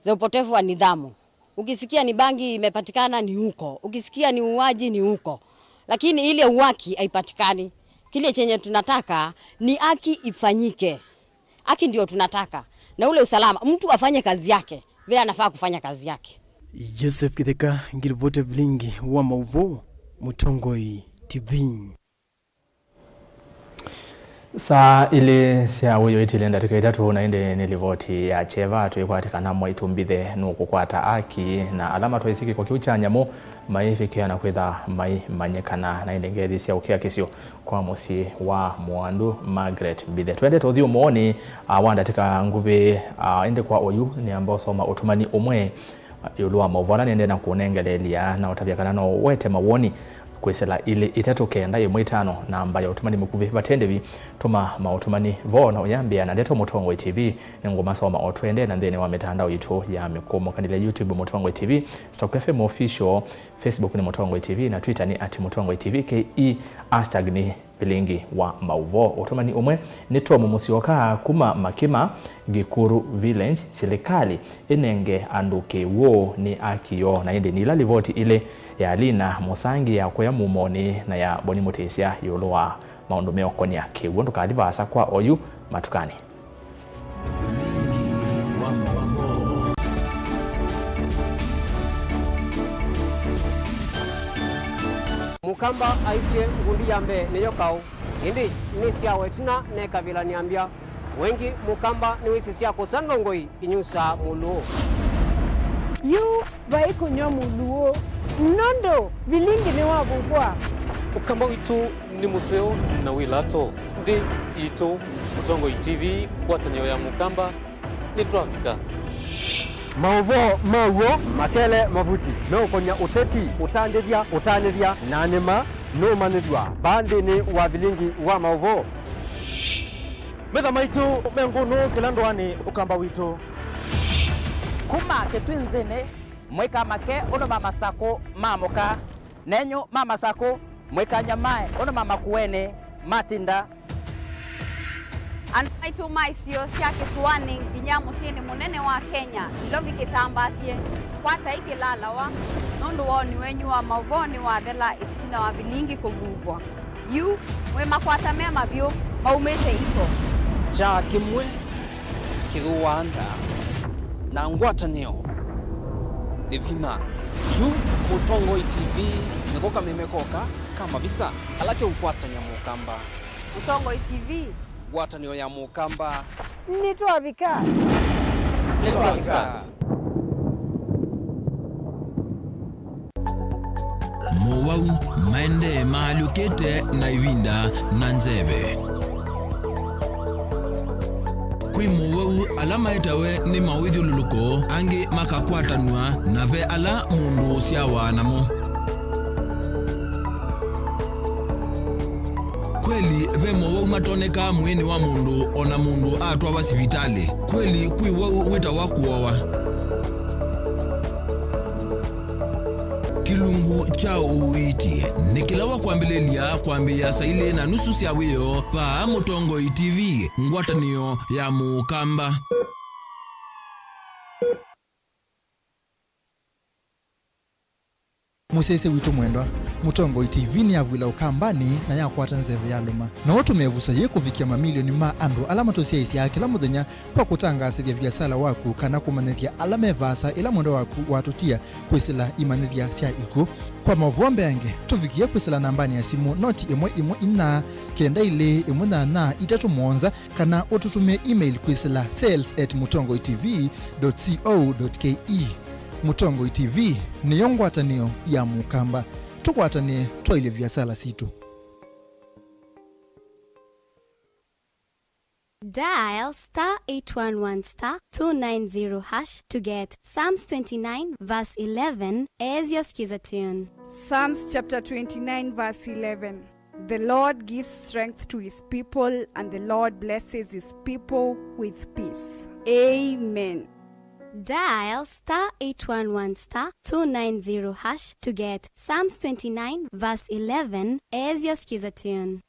za upotevu wa nidhamu. Ukisikia ni bangi imepatikana, ni huko. Ukisikia ni uuaji, ni huko. Lakini ile uwaki haipatikani. Kile chenye tunataka ni haki ifanyike. Haki ndio tunataka. Na ule usalama, mtu afanye kazi yake vile anafaa kufanya kazi yake. Joseph Kitheka, ngiripoti vilingi wa mauvoo, Mũtongoi T V. Saa ilĩ sya ũyo itile ndatĩka itatũ, na ĩndĩ nĩ livoti ya kyeva twĩkwatĩkana mwaitũ mbithe nũkũkwata aki, na ala matwaisye kĩko kĩu kya nyamũ maivikĩa na kwĩtha maimanyĩkana. Na ĩndĩ ngethi sya ũkiakĩsyo kwa mũsyĩ wa mũandũ Margaret Mbithe. Twendete ũthiũ mũonĩ, ah, wa ndatĩka nguvĩ, ah, ĩndĩ kwa oyu nĩamba ũsoma ũtũmani ũmwe ĩũlũ wa maũvoo ala nĩendee na kũnengeleelya na ũtavya kana no ũwete mawoni kwĩsĩla ilĩ itatũ kenda ĩmwe itano, namba ya ũtũmani mũkuvĩ. Vate ndĩvi, tũma maũtũmani vo na ũyambĩa na ndeto Mũtongoi T V. Nĩngũmasoma o twende na nthĩnĩ wa mĩtandao yitũ ya mĩkũmũkanĩlya, YouTube Mũtongoi T V, Stock F M Official, Facebook nĩ Mũtongoi T V, na Twitter nĩ at Mũtongoi T V K E, hashtag nĩ vilingi wa maũvoo. Ũtũmani ũmwe nĩ Tom Mũsyoka kuma Makima, Gikuru Village, silikalĩ ĩnenge andũ kĩw'ũ nĩ akio. Na ĩndĩ nĩ ila livoti ilĩ, ya Lina Mũsangi ya kũya mumonĩ na ya Boni Mũtĩsya ĩũlũ wa maũndũ meũkonya kĩw'ũ. Ndũkathi vaasa kwa oyu matukanĩ. Mũkamba aisye, ngundi ya mbee nĩyo kaũ, ĩndĩ nĩ sya wetina nekavĩla nĩambya. Wengi Mũkamba nĩwĩsĩ sya kũsa ndongoi inyusaa mũlũũ. Yu vai kũnyw'a mũlũũ, nũndũ vilingi nĩwavukwa. Ũkamba witũ nĩ mũseo na wĩ lato. Nthĩ yitũ, Mũtongoi T V, ngwatanĩo ya Mũkamba, nĩtwavika. Maũvoo ma w'o makele mavuti meũkonya ũteti, ũtandĩthya, ũtanĩthya, na nĩma nũũmanyĩthw'a vaa nthĩnĩ wa vilingi wa maũvoo. Metha maitũ me ngũnũ kĩla ndũanĩ, Ũkamba witũ. Kuma Kĩtwinzĩnĩ, mwĩka make ũndũ ma Masakũ maamũka. Nenyu ma Masakũ, mwĩkany'a maĩ ũndũ ma Makuenĩ matinda. Andũ maitũ ma isio sya kĩsũanĩ nginya mũsyĩnĩ mũnene wa Kenya, Nairobi kĩtambaasye, kwatai kĩlalawa, nũndũ woni wenyu wa maũvoo nĩwathela ĩtina wa vilingi kũvuvwa. Yu, mwĩ makwata me mavyũ, maumĩte iko. Kyaa kĩmwe kĩthũaa nda, na ngwatanĩo nĩ vinya. Yu Mũtongoi T V nĩko kameme koka ka mavisa ala keũkwatany'a Mũkamba. Mũtongoi T V. Ngwatanĩo ya Mũkamba. Nĩtwavika. Nĩtwavika. Mowau maendee maalyũkĩte na ĩvinda na nzeve. Kwĩ mowau ala maetawe nĩ mawĩthyũlũlũko, angĩ makakwatanw'a, na ve ala mũndũ ũsyawa namo. Kweli, ve mowau matonekaa mwĩĩnĩ wa mũndũ o na mũndũ atwawa sivitalĩ. Kweli, kwĩ wau wĩtawa kũowa. Kĩlungu kya ũiiti nĩ kĩla wa kwambĩlĩlya kwambĩĩa saa ilĩ na nusu sya wĩoo vaa Mũtongoi T V, ngwatanĩo ya Mũkamba. Mũsyaĩĩsya witũ mwendwa, Mũtongoi T V nĩyavw'ĩla Ũkambanĩ na yakwata nzeve yalũma. No ũtũme ĩvuso yĩĩ kũvikĩa mamilioni ma andũ ala matũsyaĩĩsyaa kĩla mũthenya kwa kũtangaasĩthya viasala waku kana kũmanyĩthya ala me vaasa ĩla mwendwa waku watũtia kwĩsĩla imanyĩthya sya ikw'ũ. Kwa maũvoo mbeange, tũvikĩe kwĩsĩla nambanĩ ya simũ noti ĩmwe ĩmwe inya kenda ilĩ ĩmwe nyanya itatũ mũonza, kana ũtũtũmĩe email kwĩsĩla sales at mũtongoi T V dot co dot K E. Mũtongoi T V nĩyo ngwatanĩo ya Mũkamba. Tũkwatanĩe twaĩlye viasala sitũ. Dial star eight one one star two nine zero hash to get Psalms twenty-nine verse eleven as your skiza tune. Psalms chapter twenty-nine verse eleven. The Lord gives strength to his people, and the Lord blesses his people with peace. Amen. Dial star eight one one star two nine zero hash to get Psalms twenty-nine verse eleven as your skiza tune.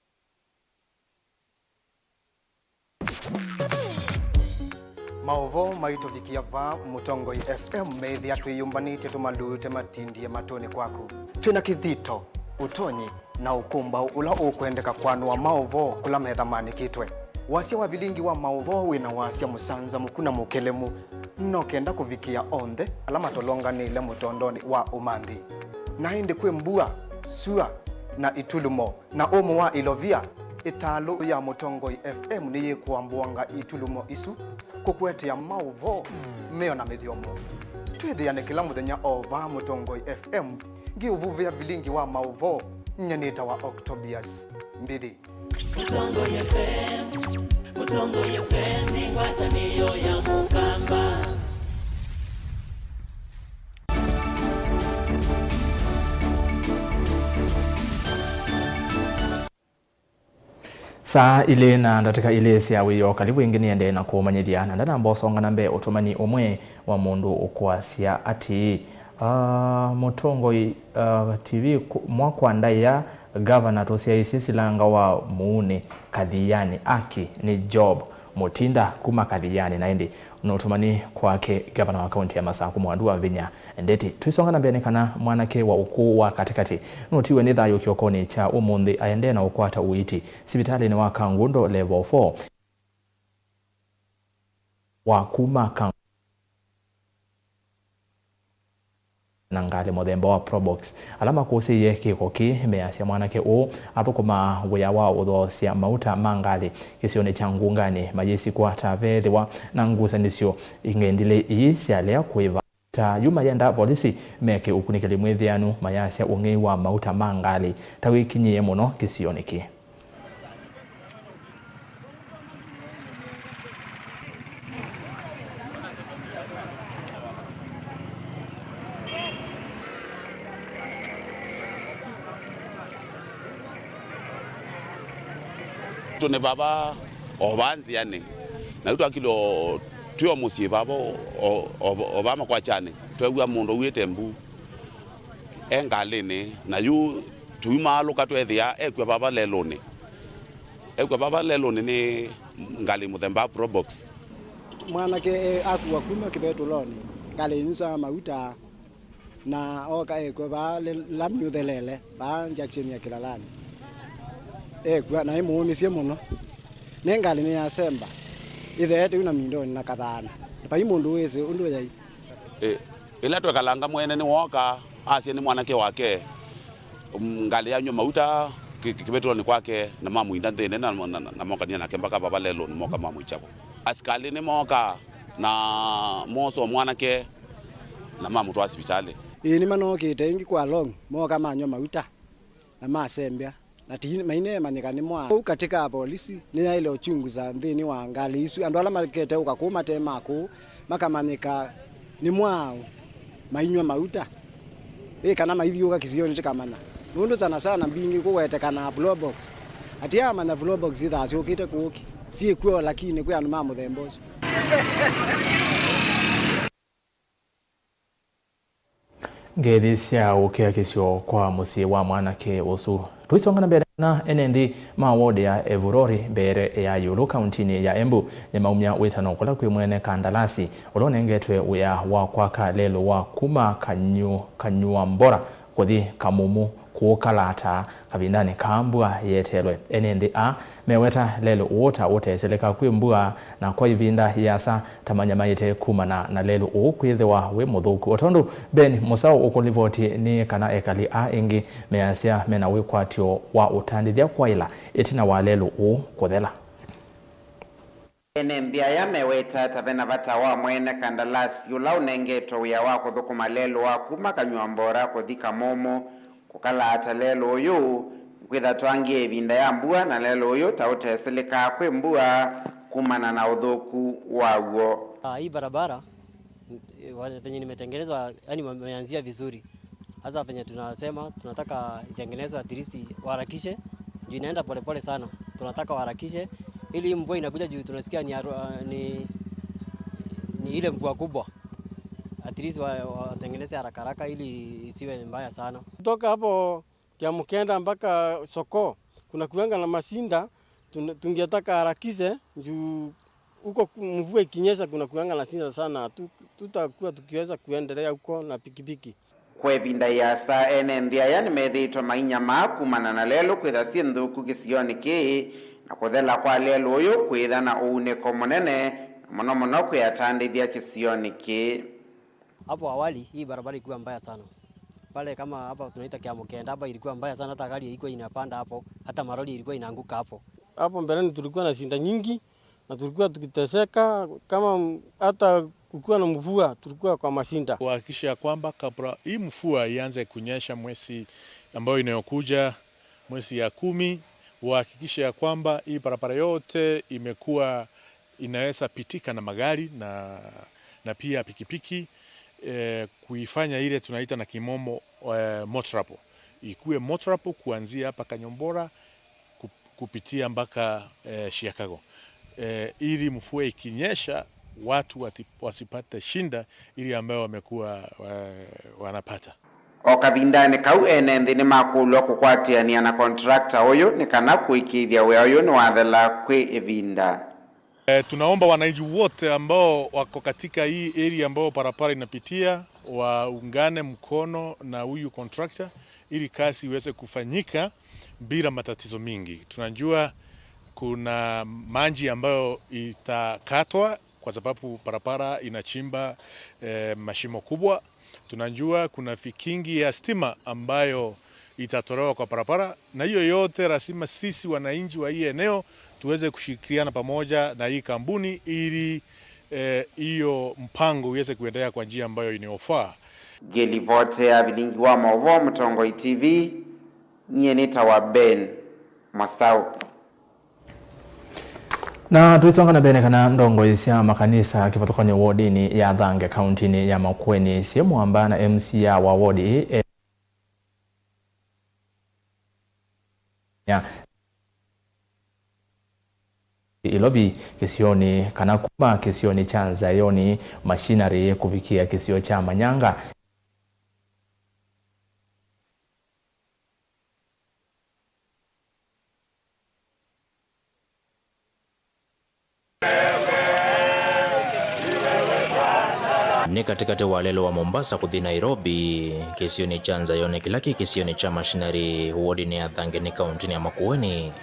Maũvoo maitũvikĩa vaa Mũtongoi F M meĩthĩa twĩyũmbanĩtye tũmalute matindie matũnĩ kwaku. Twĩ na kĩthito, ũtonyi, na ũkũmbaũ ũla ũkwendeka kwanũa maũvoo kũla methamanĩkĩtwe. Wasya wa vilingi wa maũvoo wĩ na wasya mũsanzamũku na mũkelemu, no kenda kũvikĩa onthe ala matolonganĩile mũtondonĩ wa ũmanthi. Na ĩndĩ kwĩ mbua, sua, na itulumo. Na ũmũ wa ilovia, ĩtalũ ya Mũtongoi F M nĩyĩkũambũanga itulumo isu kũkũetea maũvoo meo na mĩthyomo. Twĩthĩane kĩla mũthenya o vaa Mũtongoi F M, ngĩũvuvĩa vilingi wa maũvoo. Nyie nĩtawa Octobius Mbithi. Mũtongoi F M, Mũtongoi F M nĩ ngwatanĩo ya Mũkamba. Saa ilĩ na ndatĩka ilĩ sya wĩoo, kalivu ĩngĩ nĩendee na kũmanyĩthya, na ndanamba ũsonga na mbee, ũtũmani ũmwe wa mũndũ ũkwasya atĩĩ, ah, Mũtongoi, ah, T V kũ-, mwakwa ndaĩa, Gavana tũsyaĩĩsye silanga wa mũunĩ Kathiani. Aki nĩ Job Mũtinda kuma Kathiani, na ĩndĩ nũtũmani kwake, Gavana wa kaunti ya Masaku Mwandũ wa Vinya Ndeti. Twĩsonga na mbee, nĩ kana mwanake wa ũkũũ wa katĩkatĩ nũtiwe nĩ thayũ kĩokonĩ kya ũmũnthĩ aendee na ũkwata ũiiti sivitalĩnĩ wa Kangundo Level four wa kuma Kangundo na ngalĩ mũthemba wa Probox. Ala makũsĩĩie kĩko kĩĩ measya mwanake ũũ athũkũmaa wĩa wa ũthoosya mauta ma ngalĩ kĩsionĩ kya Ngunganĩ, mayĩsikwa ta veethĩwa na ngusanĩsyo ingĩ ndilĩ ii syalea kũĩva. Ta yu mayenda volisi meke ũkunĩkĩli mwĩthĩanu, mayasya ũng'ei wa mauta ma ngalĩ ta wĩkinyĩĩe mũno kĩsionĩ kĩĩ. Tũnĩ vava o vaa nzĩanĩ, na yu twakilwe o twĩ o mũsyĩ vava o, o, o, o vaa makwakyanĩ, twew'a mũndũ auĩte mbu e ngalĩnĩ, na yu tũimaalũka tweethĩa ekw'a vava lelũnĩ. Ekw'a vava lelũnĩ nĩ ngalĩ mũthemba wa Probox. Mwanake e, akuwa kuma kĩvetũlonĩ, ngalĩ nyusaa mauta, na oka ekw'a vaa le-, lami ũthelele, vaa junction ya Kĩlalanĩ. Ekw'a, na ĩmũũmĩsye mũno. Nĩ ngalĩ nĩyasemba, ĩtheete yu na mindonĩ na kathaana. Vai mũndũ wĩsĩ ũndũ yaĩ. Ĩ, ĩla twekalanga mwene nĩwooka, asya nĩ mwanake wake, mm, ngalĩ yanywa mauta kĩ-, kĩ-, kĩvetũlonĩ kwake, na mamũinda nthĩnĩ, na, na, na, na mokania nake mbaka vava lelũnĩ, moka mamũikya vo. Asikalĩ nĩmooka na moosa mwanake na mamũtwaa sivitalĩ. Ĩĩ, nĩmanookĩte ĩngĩ kwa long, mooka manywa mauta na masembya. Na ti maineemanyĩka nĩ mwaũ. Kũu katĩ ka apolisi nĩyaĩle ũchunguza nthĩnĩ wa ngalĩ isu. Andũ ala makete ũka kũu mate ma kũu makamanyĩka nĩ mwaũ mainyw'a mauta, ĩ kana maithiũka kĩsionĩ tĩkamanya. Nũndũ sana sana mbingĩ kũwetekanaa Probox. Atiamanya Probox ithaa syũkĩte kũũ ki syĩkw'o, lakini kwĩ andũ ma mũthemba ũsu. Ngethi sya ũkĩa kĩsio kwa mũsyĩ wa mwanake ũsu. Tũisonga na mbele na ene nthĩ ma ward ya Evurori mbere ya yũlũ kauntinĩ ya Embu nĩmaumya wĩtano kũla kwĩ mwene kandalasi ũla ũnengetwe wĩa wa kwaka lelũ wa kuma Kanyu-, Kanyuambora kũthi Kamumu kũũkalata kavindanĩ kaa mbua yeetelwe. Ene nthĩ aa meweta lelũ ũũ ta ũteseleka kwĩ mbua, na kwa ĩvinda yĩasa ta manyamaĩte kumana na lelũ ũũ kwĩthĩwa wĩ mũthũku. O tondũ Ben Mũsaũ ũkũlivoti nĩ kana ekali aa ĩngĩ measya mena wĩkwatyo wa ũtandĩthya kwaĩla ĩtina wa lelũ ũũ kũthela. Ene nthĩ aya meweta ta vena vata wa mwene kandalasi ũla ũnengetwe wĩa wa kũthũkũma lelũ wa kuma Kanyuambora kũthi Kamumu kũkalaata lelũ ũyũ, nĩkwĩtha twangĩe ĩvinda ya mbua, na lelũ ũyũ ta ũteseleka kwĩ mbua kumana na ũthũku waw'o. Ah, hii barabara, eh, wa-, venye nimetengenezwa, yani, wameanzia vizuri. Sasa venye tunasema, tunataka itengenezwe at least waharakishe, juu inaenda polepole sana. Tunataka waharakishe ili hii mvua inakuja, juu tunasikia ni, aru-, ah, ni, ni ile mvua kubwa. At least wa-, watengeneze haraka haraka ili isiwe mbaya sana. Kutoka hapo Kiamukenda mpaka soko, kuna kuanga na masinda, tun-, tungetaka harakishe, juu huko ku-, mvua ikinyesha kuna kuanga na sinda sana, tu-, tutakuwa tukiweza kuendelea huko na pikipiki. Kwa ĩvinda yĩasa, ene nthĩ aya nĩmethĩĩtwe mainyamaa kumana na lelũ kwĩtha syĩ nthũku kĩsionĩ kĩĩ, na kũthela kwa lelũ ũyũ kwĩtha na ũunĩko mũnene, na mũno mũno kwĩ atandĩthya kĩsionĩ kĩĩ. Hapo awali, hii barabara ilikuwa mbaya sana. Pale kama hapa tunaita Kiamukenda, hapa ilikuwa mbaya sana, hata gari ilikuwa inapanda hapo, hata malori ilikuwa inaanguka hapo. Hapo mbeleni tulikuwa na shida nyingi, na tulikuwa tukiteseka, kama m-, hata kukiwa na mvua, tulikuwa kwa masinda. Kuhakikisha kwamba kabla hii mvua ianze kunyesha mwezi ambayo inayokuja, mwezi ya kumi, wahakikishe ya kwamba hii barabara yote imekuwa inaweza pitika na magari na, na pia pikipiki, eh, kuifanya ile tunaita na kimombo, eh, motorable. Ikuwe motorable kuanzia hapa Kanyombora kup-, kupitia mpaka, eh, Chicago. Eh, ili mvua ikinyesha, watu wati-, wasipate shinda ili ambayo wamekuwa, eh, wanapata. O kavindanĩ kau, ene nthĩ nĩmakũlw'a kũkwatĩanĩa na contractor ũyũ nĩ kana kũĩkĩĩthya wĩa ũyũ nĩwathela kwĩ ĩvinda. Eh, tunaomba wananchi wote ambao wako katika hii area ambayo barabara inapitia waungane mkono na huyu contractor ili kazi iweze kufanyika bila matatizo mingi. Tunajua kuna maji ambayo itakatwa kwa sababu barabara inachimba, eh, mashimo kubwa. Tunajua kuna vikingi ya stima ambayo itatolewa kwa barabara, na hiyo yote lazima sisi wananchi wa hii eneo tuweze kushirikiana pamoja na hii kampuni ili, eh, hiyo mpango uweze kuendelea kwa njia ambayo inayofaa. Ngĩlivoti ya vilingi wa maũvoo Mũtongoi T V, nyie nĩtawa Ben Masau. Na tũisonga na mbele, kana ndongoi sya makanisa kĩvathũkany'o wodinĩ ya Thange, kauntinĩ ya Makueni, syĩ mũamba na M C A wa wodi ĩĩ, ya Ilovi kĩsionĩ, kana kuma kĩsionĩ kya Nzayoni Machinery kũvikĩa kĩsio kya Manyanga. Nĩ katĩkatĩ wa lelũ wa Mombasa kũthi Nairobi, kĩsionĩ kya Nzayoni kĩla kĩ kĩsionĩ kya Machinery, wodinĩ ya Thangeni, kauntinĩ ya Makueni.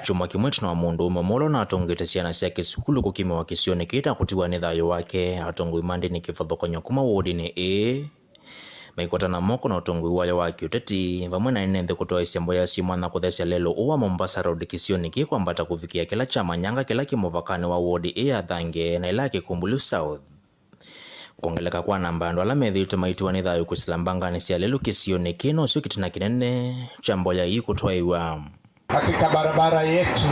Kyumwa kĩmwe ĩtina wa mũndũũme ũmwe ũla ũnatũngĩte syana syake sukulu kũkimĩwa kĩsionĩ kĩĩ na kũtiwa nĩ thayũ wake, atongoi ma ndĩni kĩvathũkany'o kuma wodinĩ ĩĩ maikwatana moko na ũtongoi wayo wa kĩũteti, vamwe na ene nthĩ kũtwaĩsya mboya syĩ mwanya kũthesya lelũ ũũ wa Mombasa Road kĩsionĩ kĩĩ kwambata kũvikĩa kĩla kya Manyanga kĩla kĩ mũvakanĩ wa wodi ĩĩ ya Thange na ĩla ya Kĩkumbulyu South. Kwongeleka kwa namba ya andũ ala methĩĩtwe maitiwa nĩ thayũ kwĩsĩla mbanganĩ sya lelũ kĩsionĩ kĩĩ nosyo kĩtina kĩnene kya mboya ii kũtwaĩwa. Katika barabara yetu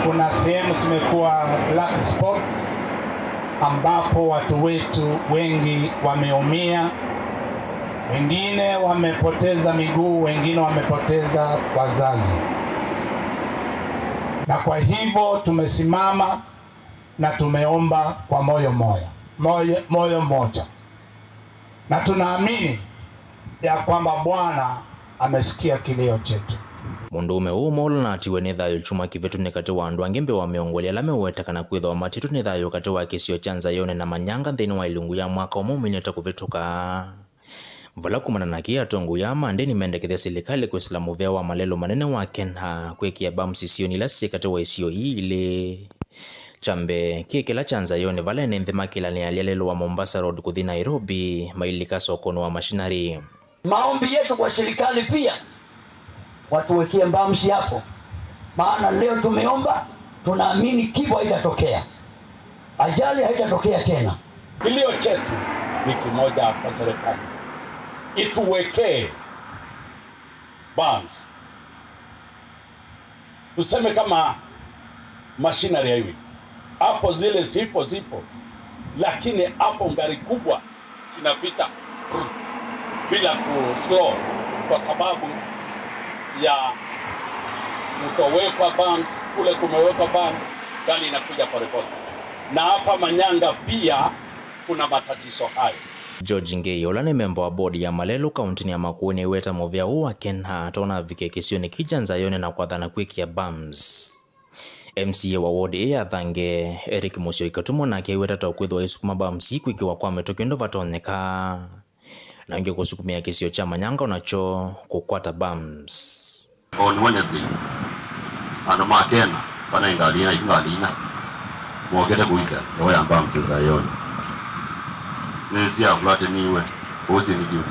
kuna sehemu zimekuwa black spots, ambapo watu wetu wengi wameumia, wengine wamepoteza miguu, wengine wamepoteza wazazi. Na kwa hivyo tumesimama na tumeomba kwa moyo moja, moyo, moyo mmoja. Na tunaamini ya kwamba Bwana amesikia kilio chetu. Mũndũũme ũũ ũmwe ũla ũnatiwe nĩ thayũ kyumwa kĩvĩtũnĩ katĩ wa andũ angĩ mbee wa mĩongo ĩlĩ ala meũweta kana kwĩthĩwa matiĩtwe nĩ thayũ katĩ wa kĩsio kya Nzaioni na Manyanga nthĩnĩ wa ilungu ya mwaka ũmwe ũminĩte kũvĩtũka. Vala kumana na kĩĩ, atongoi aa ma ndĩni mendekethya silikalĩ kwĩsĩla mũvea wa malelũ manene wa Kenya kwĩkĩa bams isionĩ ila syĩ katĩ wa isio ii ilĩ. Kya mbee, kĩĩ kĩla kya Nzaioni, vala ene nthĩ makĩlanĩalya lelũ wa Mombasa Road kũthi Nairobi, mailika sokonĩ wa machinery. Maombi yetu kwa serikali pia, watuwekee bams hapo, maana leo tumeomba, tunaamini kifo haitatokea, ajali haitatokea tena. Kilio chetu ni kimoja kwa serikali, ituwekee bams. Tuseme kama machinery highway, hapo zile zipo zipo, lakini hapo gari kubwa zinapita bila ku slow kwa sababu ya kutowekwa bumps. Kule kumewekwa bumps, gari inakuja polepole, na hapa Manyanga pia kuna matatizo hayo. George Ngei, ũla nĩ memba wa bodi ya malelũ kauntinĩ ya Makueni, aiweta mũvea ũũ wa Kenya tona avikie kĩsionĩ kĩ kya Nzaioni na kwathana kwĩkĩa bumps. M C A wa ward ĩĩ ya Thange, Eric Mũsyoi Katumo, nake aiweta ta ũkwĩthĩwa aisukuma bumps ii kwĩkĩwa kwa mĩtũkĩ ũndũ vatonyeka, na ĩngĩ kũsukumĩa kĩsio kya Manyanga o nakyo kũkwata bumps. On Wednesday, andũ ma Kenya vana ngalĩ ina, iku ngalĩ ina, mokĩte kũisya ngewa ya bumps Nzaioni. Nĩsyaflatĩniwe kũu syĩ nĩ kĩw'ũ,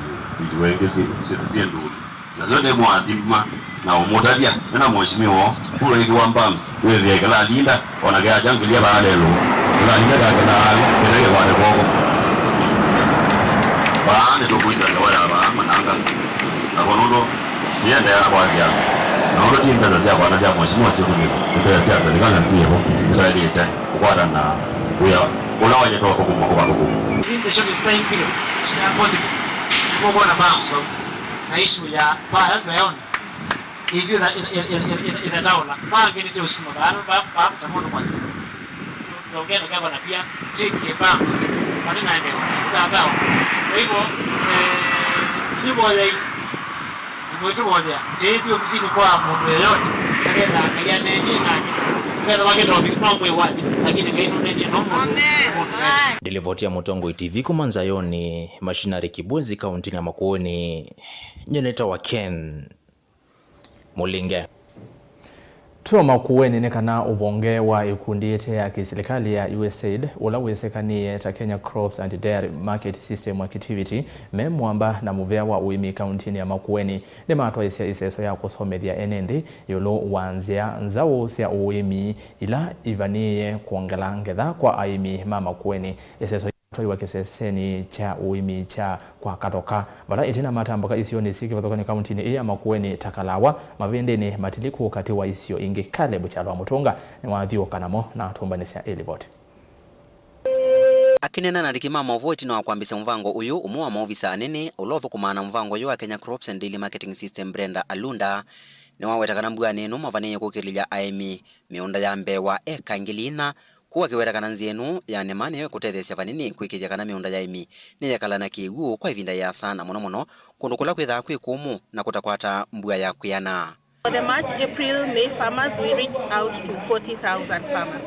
ĩw'ũ ĩngĩ syĩ, syĩ, syĩ ndũni. Nasyo nĩmwathima na ũmũtavya, nĩ na mũheshimiwa, kula ĩkĩwa bumps, wĩthĩe kĩlalinda, o na kĩakya ngĩlya vaalelũ, kĩlalinda kake na avi, kĩte kĩkwate kwoko. Vaa nĩtũkwĩsya ngewa ya vaa Manyanga. Nakw'o nũndũ nĩyendeea na kwasya, na nũndũ ti mbesa syakwa na sya mũheshimiwa syĩkũlilwe, nĩ mbesa sya silikalĩ na syĩvo itaĩlĩte kũkwata na wĩa ũla waĩlĩte ũthũkũmwa kũvathũkũmwa. Within the shortest time period, it's possible. Nĩkũkwona bumps vau. Na issue ya vaa Zion ĩsu ĩthataũla vaa ngĩnĩte ũsukuma vaa vaa vaa mũsa mũndũ mwasya. Tongenda kava na pia take the bumps mati na ngewa sawa sawa. Kwa hivyo eh, nĩvoyai nĩtũvoyea tĩĩthi ofisinĩ kwa mũndũ yeyote akenda Ngai anengie nake akenda wake tobi no mwĩ wathi lakini Ngai nũnenie no mũndũ. Ndĩlivoti ya Mũtongoi T V kuma Nzaioni, Mashinari Kibwezi, kauntinĩ ya Makueni. Nyie nĩtawa Ken Mũlinge. Twĩ o Makueni nĩ kana ũvonge wa ĩkundi ĩte ya kĩsilikalĩ ya U S A I D, ũla wĩsĩkanĩe ta Kenya Crops and Dairy Market System Activity, me mũamba na mũvea wa ũĩmi kauntinĩ ya Makueni, nĩmatwaĩsya ĩseso ya kũsomethya ene nthĩ ĩũlũ wa nzĩa nzaũ sya ũĩmi ila ivanĩĩe kwongela ngetha kwa aĩmi ma Makueni. Ĩseso twaiwa kĩsesenĩ kya ũĩmi kya kwa Kathoka, vala ĩtina matambũka isionĩ syĩ kĩvathũkanĩ kauntinĩ ĩĩ ya Makueni ta Kalawa, Mavĩndĩnĩ, Matiliku, katĩ wa isio ingĩ. Caleb Kyalwa Mũtũnga nĩwathiũũka namo na atũmbanĩsya ĩ livoti. Akĩneena na andĩki ma maũvoo ĩtina wa kwambĩsya mũvango ũyũ, ũmwe wa maovisa anene ũla ũthũkũmaa na mũvango ũyũ wa Kenya Crops and Daily Marketing System, Brenda Alunda, nĩwaweta kana mbuanĩ ĩno mavanĩĩe kũkĩlĩlya aĩmi mĩũnda ya mbee wa eka ngili ina, kũu akĩweta kana nzĩa ĩno ya nĩma nĩyo ĩkũtetheesya vanini kwĩkĩĩthya kana mĩũnda ya aĩmi nĩyekala na kĩw'ũ kwa ĩvinda yĩasa, na mũno mũno kũndũ kũla kwĩthaa kwĩ kũmũ na kũtakwata mbua ya kwĩana. For the March, April, May farmers, we reached out to forty thousand farmers.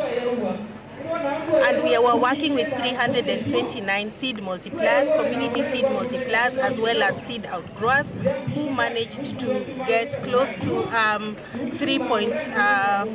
And we were working with three hundred and twenty-nine seed multipliers, community seed multipliers, as well as seed outgrowers who managed to get close to um, three point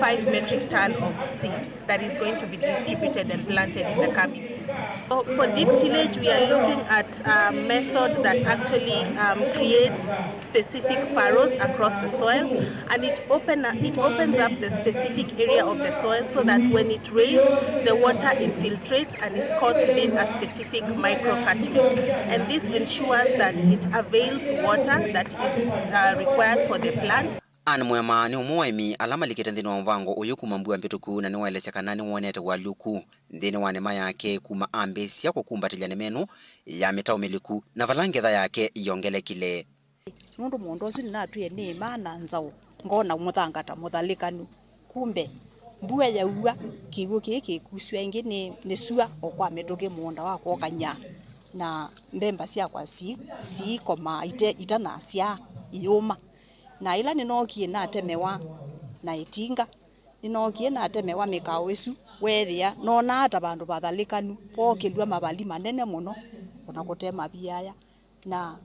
five metric ton of seed that is going to be distributed and planted in the coming season. So for deep tillage, we are looking at a method that actually um, creates specific furrows across the soil, and it, open, it opens up the specific area of the soil so that when it rains, The water infiltrates and is caught within a specific microcatchment, and this ensures that it avails water that is, uh, required for the plant. Ann Mwema nĩ ũmwe wa aĩmi ala malikĩte nthĩnĩ wa mũvango ũyũ kuma mbua mbĩtũku, na nĩwaelesya kana nĩwonete ũalyũku nthĩnĩ wa nĩma yake kuma ambĩĩsya kũkumbatĩlya nĩma ĩno ya mĩtaũ mĩliku, na vala ngetha yake yongelekile. Nũndũ mũũnda ũsu nĩnatwĩe nĩĩmaa na nzaũ, ngona mũthanga ta mũthalĩkanu. Kumbe, mbua yaua, kĩw'ũ kĩĩ kĩkusw'a ĩngĩ nĩ, nĩ sua o kwa mĩtũkĩ mũũnda wakwa ũkany'a, na mbemba syakwa sii-, siikomaa ite-, itanasyaa, iyũma. Na ĩla nĩnookie natemewa na ĩtinga, nĩnookie natemewa mĩkaũ ĩsu, weethĩa noonaa ta vandũ vathalĩkanu, vookĩlw'a mavali manene mũno, o na kũte mavia aya. Na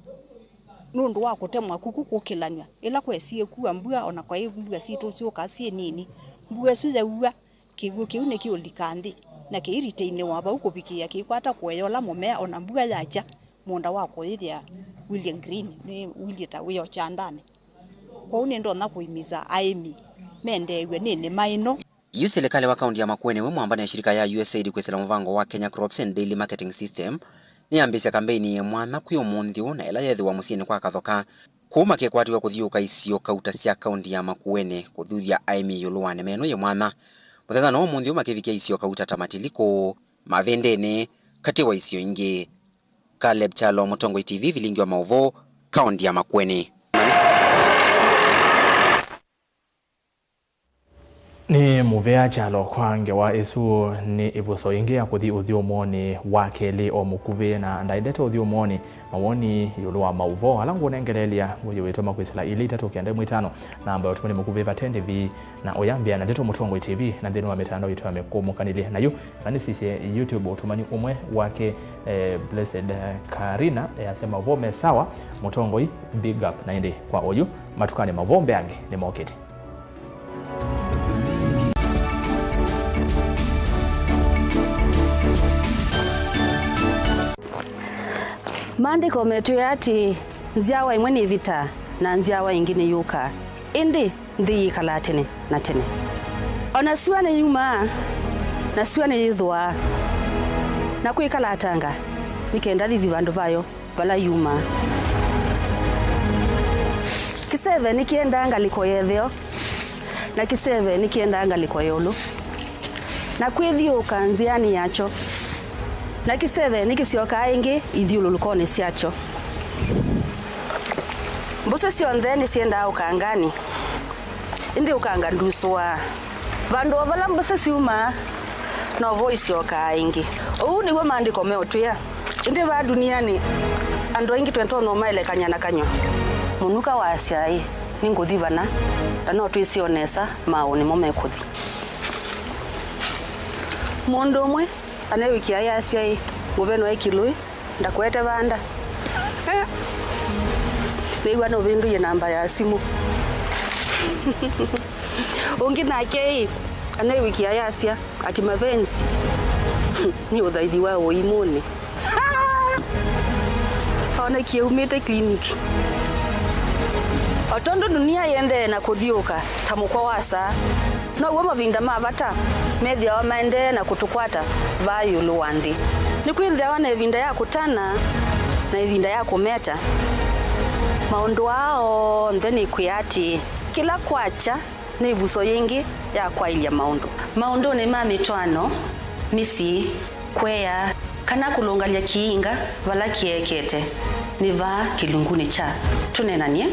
nũndũ wa kũtemwa kuku kũkĩlanw'a, ĩla kwesie kua mbua, o na kwaĩ mbua sitũ syũka syĩ nini, mbua ĩsu yaua, kĩw'ũ kĩu nĩkĩũlika nthĩ, na kĩiritĩinĩwa vau kũvikĩĩa kĩikwata kũeyola mũmea, o na mbua yakya, mũũnda wakwa ũyĩthĩa wilyĩ green, nĩ wilyĩ ta wĩ o kyandanĩ. Kwoou nĩndonya kũimisa aĩmi mendeew'e nĩ nĩma ĩno. Yu silikalĩ wa kaunti ya Makueni wĩ mwambane na shirika ya U S A I D kwĩsĩla mũvango wa Kenya Crops and Daily Marketing System nĩyambĩĩsya kambeini yĩ mwanya kwĩ ũmũnthĩ ũũ, na ĩla yethĩwa mũsyĩnĩ kwa Kathoka, kũu makĩkwatiw'a kũthiũũka isio kauta sya kaunti ya Makueni kũthuthya aĩmi ĩũlũ wa nĩma ĩno yĩ mwanya. Mũthenya no ũmũnthĩ ũũ makĩvikĩa isio kauta ta Matili kũu Mavĩndĩnĩ, katĩ wa isio ingĩ. Caleb Kyalo, Mũtongoi T V, vilingi wa maũvoo, kaunti ya Makueni. Nĩ mũvea Kyalo kwa ngewa ĩsu. Nĩ ĩvuso ĩngĩ ya kũthi ũthyũmũonĩ wa kelĩ o mũkuvĩ, na ndaendete ũthyũmũonĩ mawoni ĩũlũ wa maũvoo ala ngũnengeleelya ngũyũĩtwe makwĩsĩla ilĩ itatũ kenda ĩmwe itano. Namba ya ũtũmani mũkuvĩ vate ndĩvi, na ũyambĩa na ndeto Mũtongoi T V na nthĩnĩ wa mĩtandao itũ ya mĩkũmũkanĩlye. Na yu kana nĩsisye YouTube ũtũmani ũmwe wake, eh, Blessed, eh, Karina, eh, asya maũvoo me sawa, Mũtongoi, big up. Na ĩndĩ kwa oyu, matukanĩ maũvoo mbeange nĩmokĩte. Maandĩko metwĩe atĩĩ, nzyawa ĩmwe nĩĩvitaa, na nzyawa ĩngĩ nĩyũkaa, ĩndĩ nthĩ yĩkalaa tene na tene. O na syũa nĩyumaa, na syũa nĩyĩthũaa, na kwĩkalatanga, nĩ kenda thithi vandũ vayo vala yumaa. Kĩseve nĩkĩendaa ngalĩko ya ĩtheo, na kĩseve nĩkĩendaa ngalĩko ya ĩũlũ, na kwĩthyũũka nzĩanĩ yakyo, na kĩseve nĩkĩsyokaa ĩngĩ ithyũlũlũkonĩ syakyo. Mbũsĩ syonthe nĩsyendaa ũkanganĩ, ĩndĩ ũkanga ndusũaa. Vandũ o vala mbũsĩ syumaa, novo isyokaa ĩngĩ. Ũu nĩw'o Maandĩko meũtwĩa. Ĩndĩ vaa ndunianĩ, andũ aingĩ twĩtonya ũmaelekany'a na kanyw'a. Mũnuka waasya, "Ĩ, nĩngũthi vana, na no twĩsĩ o nesa maaũ nĩmo mekũthi." Mũndũ ũmwe anewĩkĩa ayasya, "Ĩ, mũveno e kĩlũĩ, ndakũete vanda." Nĩw'a nũvĩndũie namba ya simũ. Ũngĩ nake, ĩ, anewĩkĩa ayasya, ati mapenzi nĩ ũthaithi wa ũimũnĩ. Onekie umĩte clinic. O tondũ dunia yĩendee na kũthyũũka ta mũkwa wa saa, now'o mavinda ma vata methĩawa maendee na kũtũkwata vaa ĩũlũ wa nthĩ. Nĩkwĩthĩawa na ĩvinda ya kũtana na ĩvinda ya kũmeta. Maũndũ aa onthe nĩkwĩa atĩĩ, kĩla kwakya nĩ ĩvuso yĩngĩ ya kwaĩlya maũndũ. Maũndũnĩ ma mĩtwaano, mĩsyĩ, kũea, kana kũlũngalya kĩinga vala kĩekete, nĩ vaa kĩlungunĩ kya Tũneenany'e.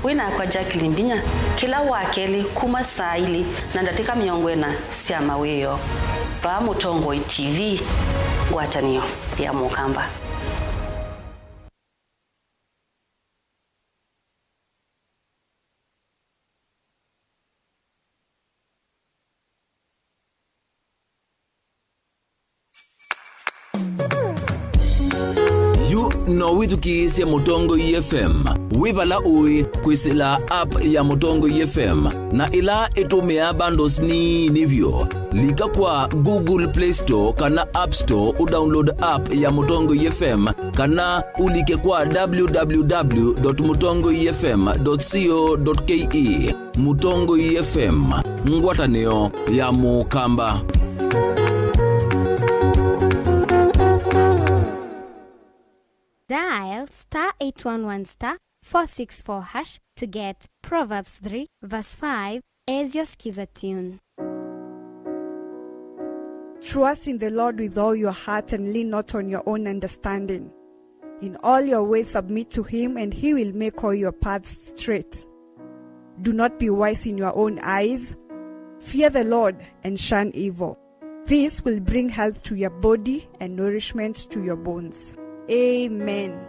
Wĩ nakwa Jacqueline Mbinya kĩla Wakelĩ kuma saa ilĩ na ndatĩka mĩongo ĩna sya mawĩoo, vaa Mũtongoi T V, ngwatanĩo ya Mũkamba. Yu no wĩthukĩĩsye Mũtongoi F M wĩ vala ũĩ kwĩsĩla app ya Mũtongoi F M, na ĩla ĩtũmĩaa bundles nini vyũ. Lika kwa Google Play Store kana App Store ũdownload app ya Mũtongoi F M, kana ũlike kwa w w w dot mũtongoi f m dot co dot k e. Mũtongoi F M, ngwatanĩo ya Mũkamba. Dial star eight one one star four six four hash to get Proverbs three verse five as your Skiza tune. Trust in the Lord with all your heart and lean not on your own understanding. In all your ways submit to him, and he will make all your paths straight. Do not be wise in your own eyes. Fear the Lord and shun evil. This will bring health to your body and nourishment to your bones. Amen.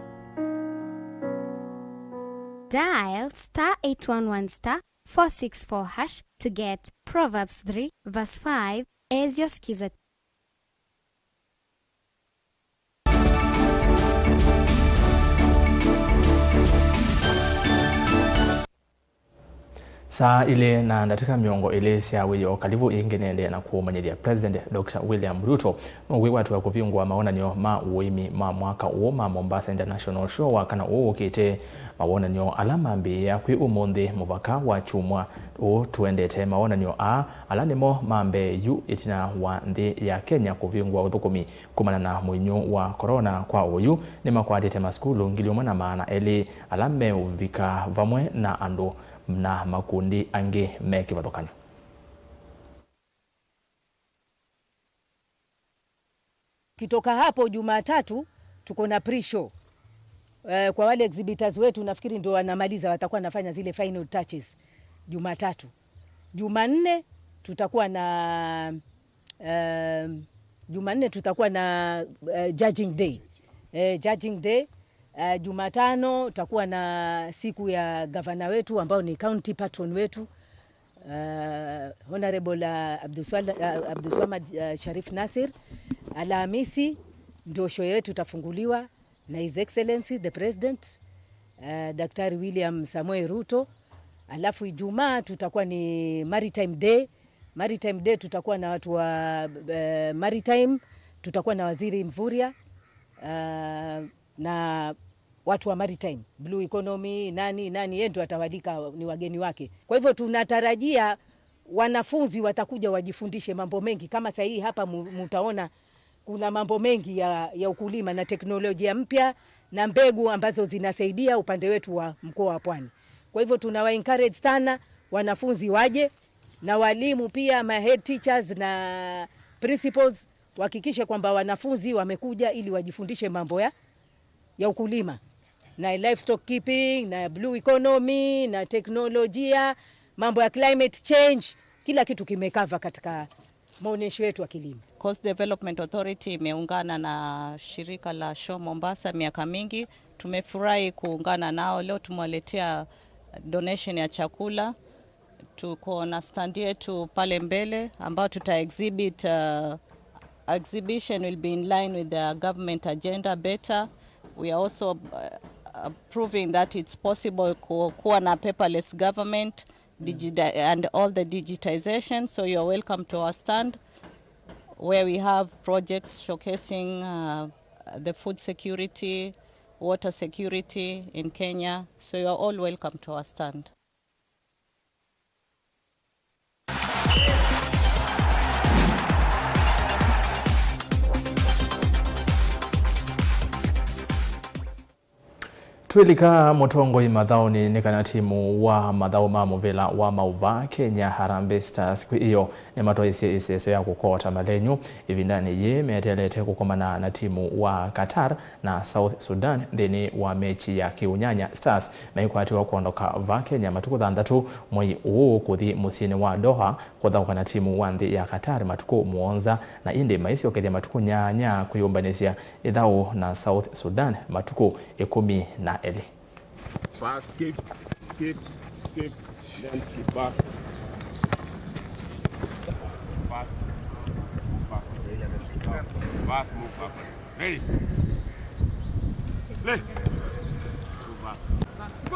Dial star eight one one star four six four hash to get Proverbs three verse five as your Skiza. Saa ilĩ na ndatĩka mĩongo ĩlĩ sya wĩoo, kalivũ ĩngĩ nĩendeea na kũmanyĩthya President Doctor William Ruto nũkwĩwatw'a kũvingũa mawonany'o ma ũĩmi ma mwaka ũũ ma Mombasa International Show wa kana ũũ ũkĩte. Mawonany'o ala mambĩĩa kwĩ ũmũnthĩ mũvaka wa kyumwa ũũ tũendete. Mawonany'o aa, ala nĩmo ma mbee yu ĩtina wa nthĩ ya Kenya kũvingũa ũthũkũmi kumana na mũinyũ wa corona kwa oyu, nĩmakwatĩte masukulu ngili ũmwe na maana elĩ ala meũvika vamwe na andũ na makundi angĩ me kĩvathũkany'o. Kitoka hapo Jumatatu tuko na pre-show. Eh, kwa wale exhibitors wetu nafikiri ndio wanamaliza, watakuwa wanafanya zile final touches Jumatatu. Jumanne tutakuwa na Um, Jumanne tutakuwa na uh, judging day. Eh, judging day. Uh, Jumatano tutakuwa na siku ya gavana wetu ambao ni county patron wetu, uh, Honorable uh, Abdulswala- uh, Abdulswamad uh, Sharif Nasir. Alhamisi ndio show yetu itafunguliwa na His Excellency the President, uh, Daktari William Samoei Ruto. Alafu Ijumaa tutakuwa ni Maritime Day. Maritime Day tutakuwa na watu wa uh, Maritime, tutakuwa na Waziri Mvurya uh, na watu wa Maritime, Blue Economy, nani nani, yeye ndio atawalika ni wageni wake. Kwa hivyo tunatarajia wanafunzi watakuja wajifundishe mambo mengi, kama saa hii hapa mu- mutaona kuna mambo mengi ya, ya ukulima na teknolojia mpya na mbegu ambazo zinasaidia upande wetu wa mkoa wa Pwani. Kwa hivyo tunawa encourage sana wanafunzi waje, na walimu pia, ma head teachers na principals, wahakikishe kwamba wanafunzi wamekuja ili wajifundishe mambo ya, ya ukulima na livestock keeping na blue economy na teknolojia, mambo ya climate change, kila kitu kimekava katika maonyesho yetu ya kilimo. Coast Development Authority imeungana na shirika la Show Mombasa miaka mingi. Tumefurahi kuungana nao. Leo tumewaletea donation ya chakula. Tuko na stand yetu pale mbele ambao tuta exhibit, uh, exhibition will be in line with the government agenda better. We are also uh, uh, proving that it's possible ku- kuwa na paperless government, digiti- and all the digitization. So you're welcome to our stand where we have projects showcasing uh, the food security, water security in Kenya. So you're all welcome to our stand. Twĩlika mũtongoi mathaũnĩ nĩ kana timu wa mathaũ ma mũvĩla wa maũva Kenya Harambee Stars kwĩ ĩyo nĩmatwaĩsye ĩseso ya kũkoota malenyu ĩvindanĩ yĩĩ meteelete kũkomana na timu wa Qatar na South Sudan nthĩnĩ wa mechi ya kĩũnyanya. Stars maikwatĩwa kwondoka va Kenya matukũ thanthatũ mwei ũũ kũthi mũsyĩnĩ wa Doha kũthaũka na timu wa nthĩ ya Qatar matukũ mũonza, na ĩndĩ maisyokeethya matukũ nyanya kwĩyũmbanĩsya ĩthaũ na South Sudan matukũ ĩkũmi na elĩ. Back, skip, skip, skip, then skip back. Pass, move back. Pass, move back. Ready? Play.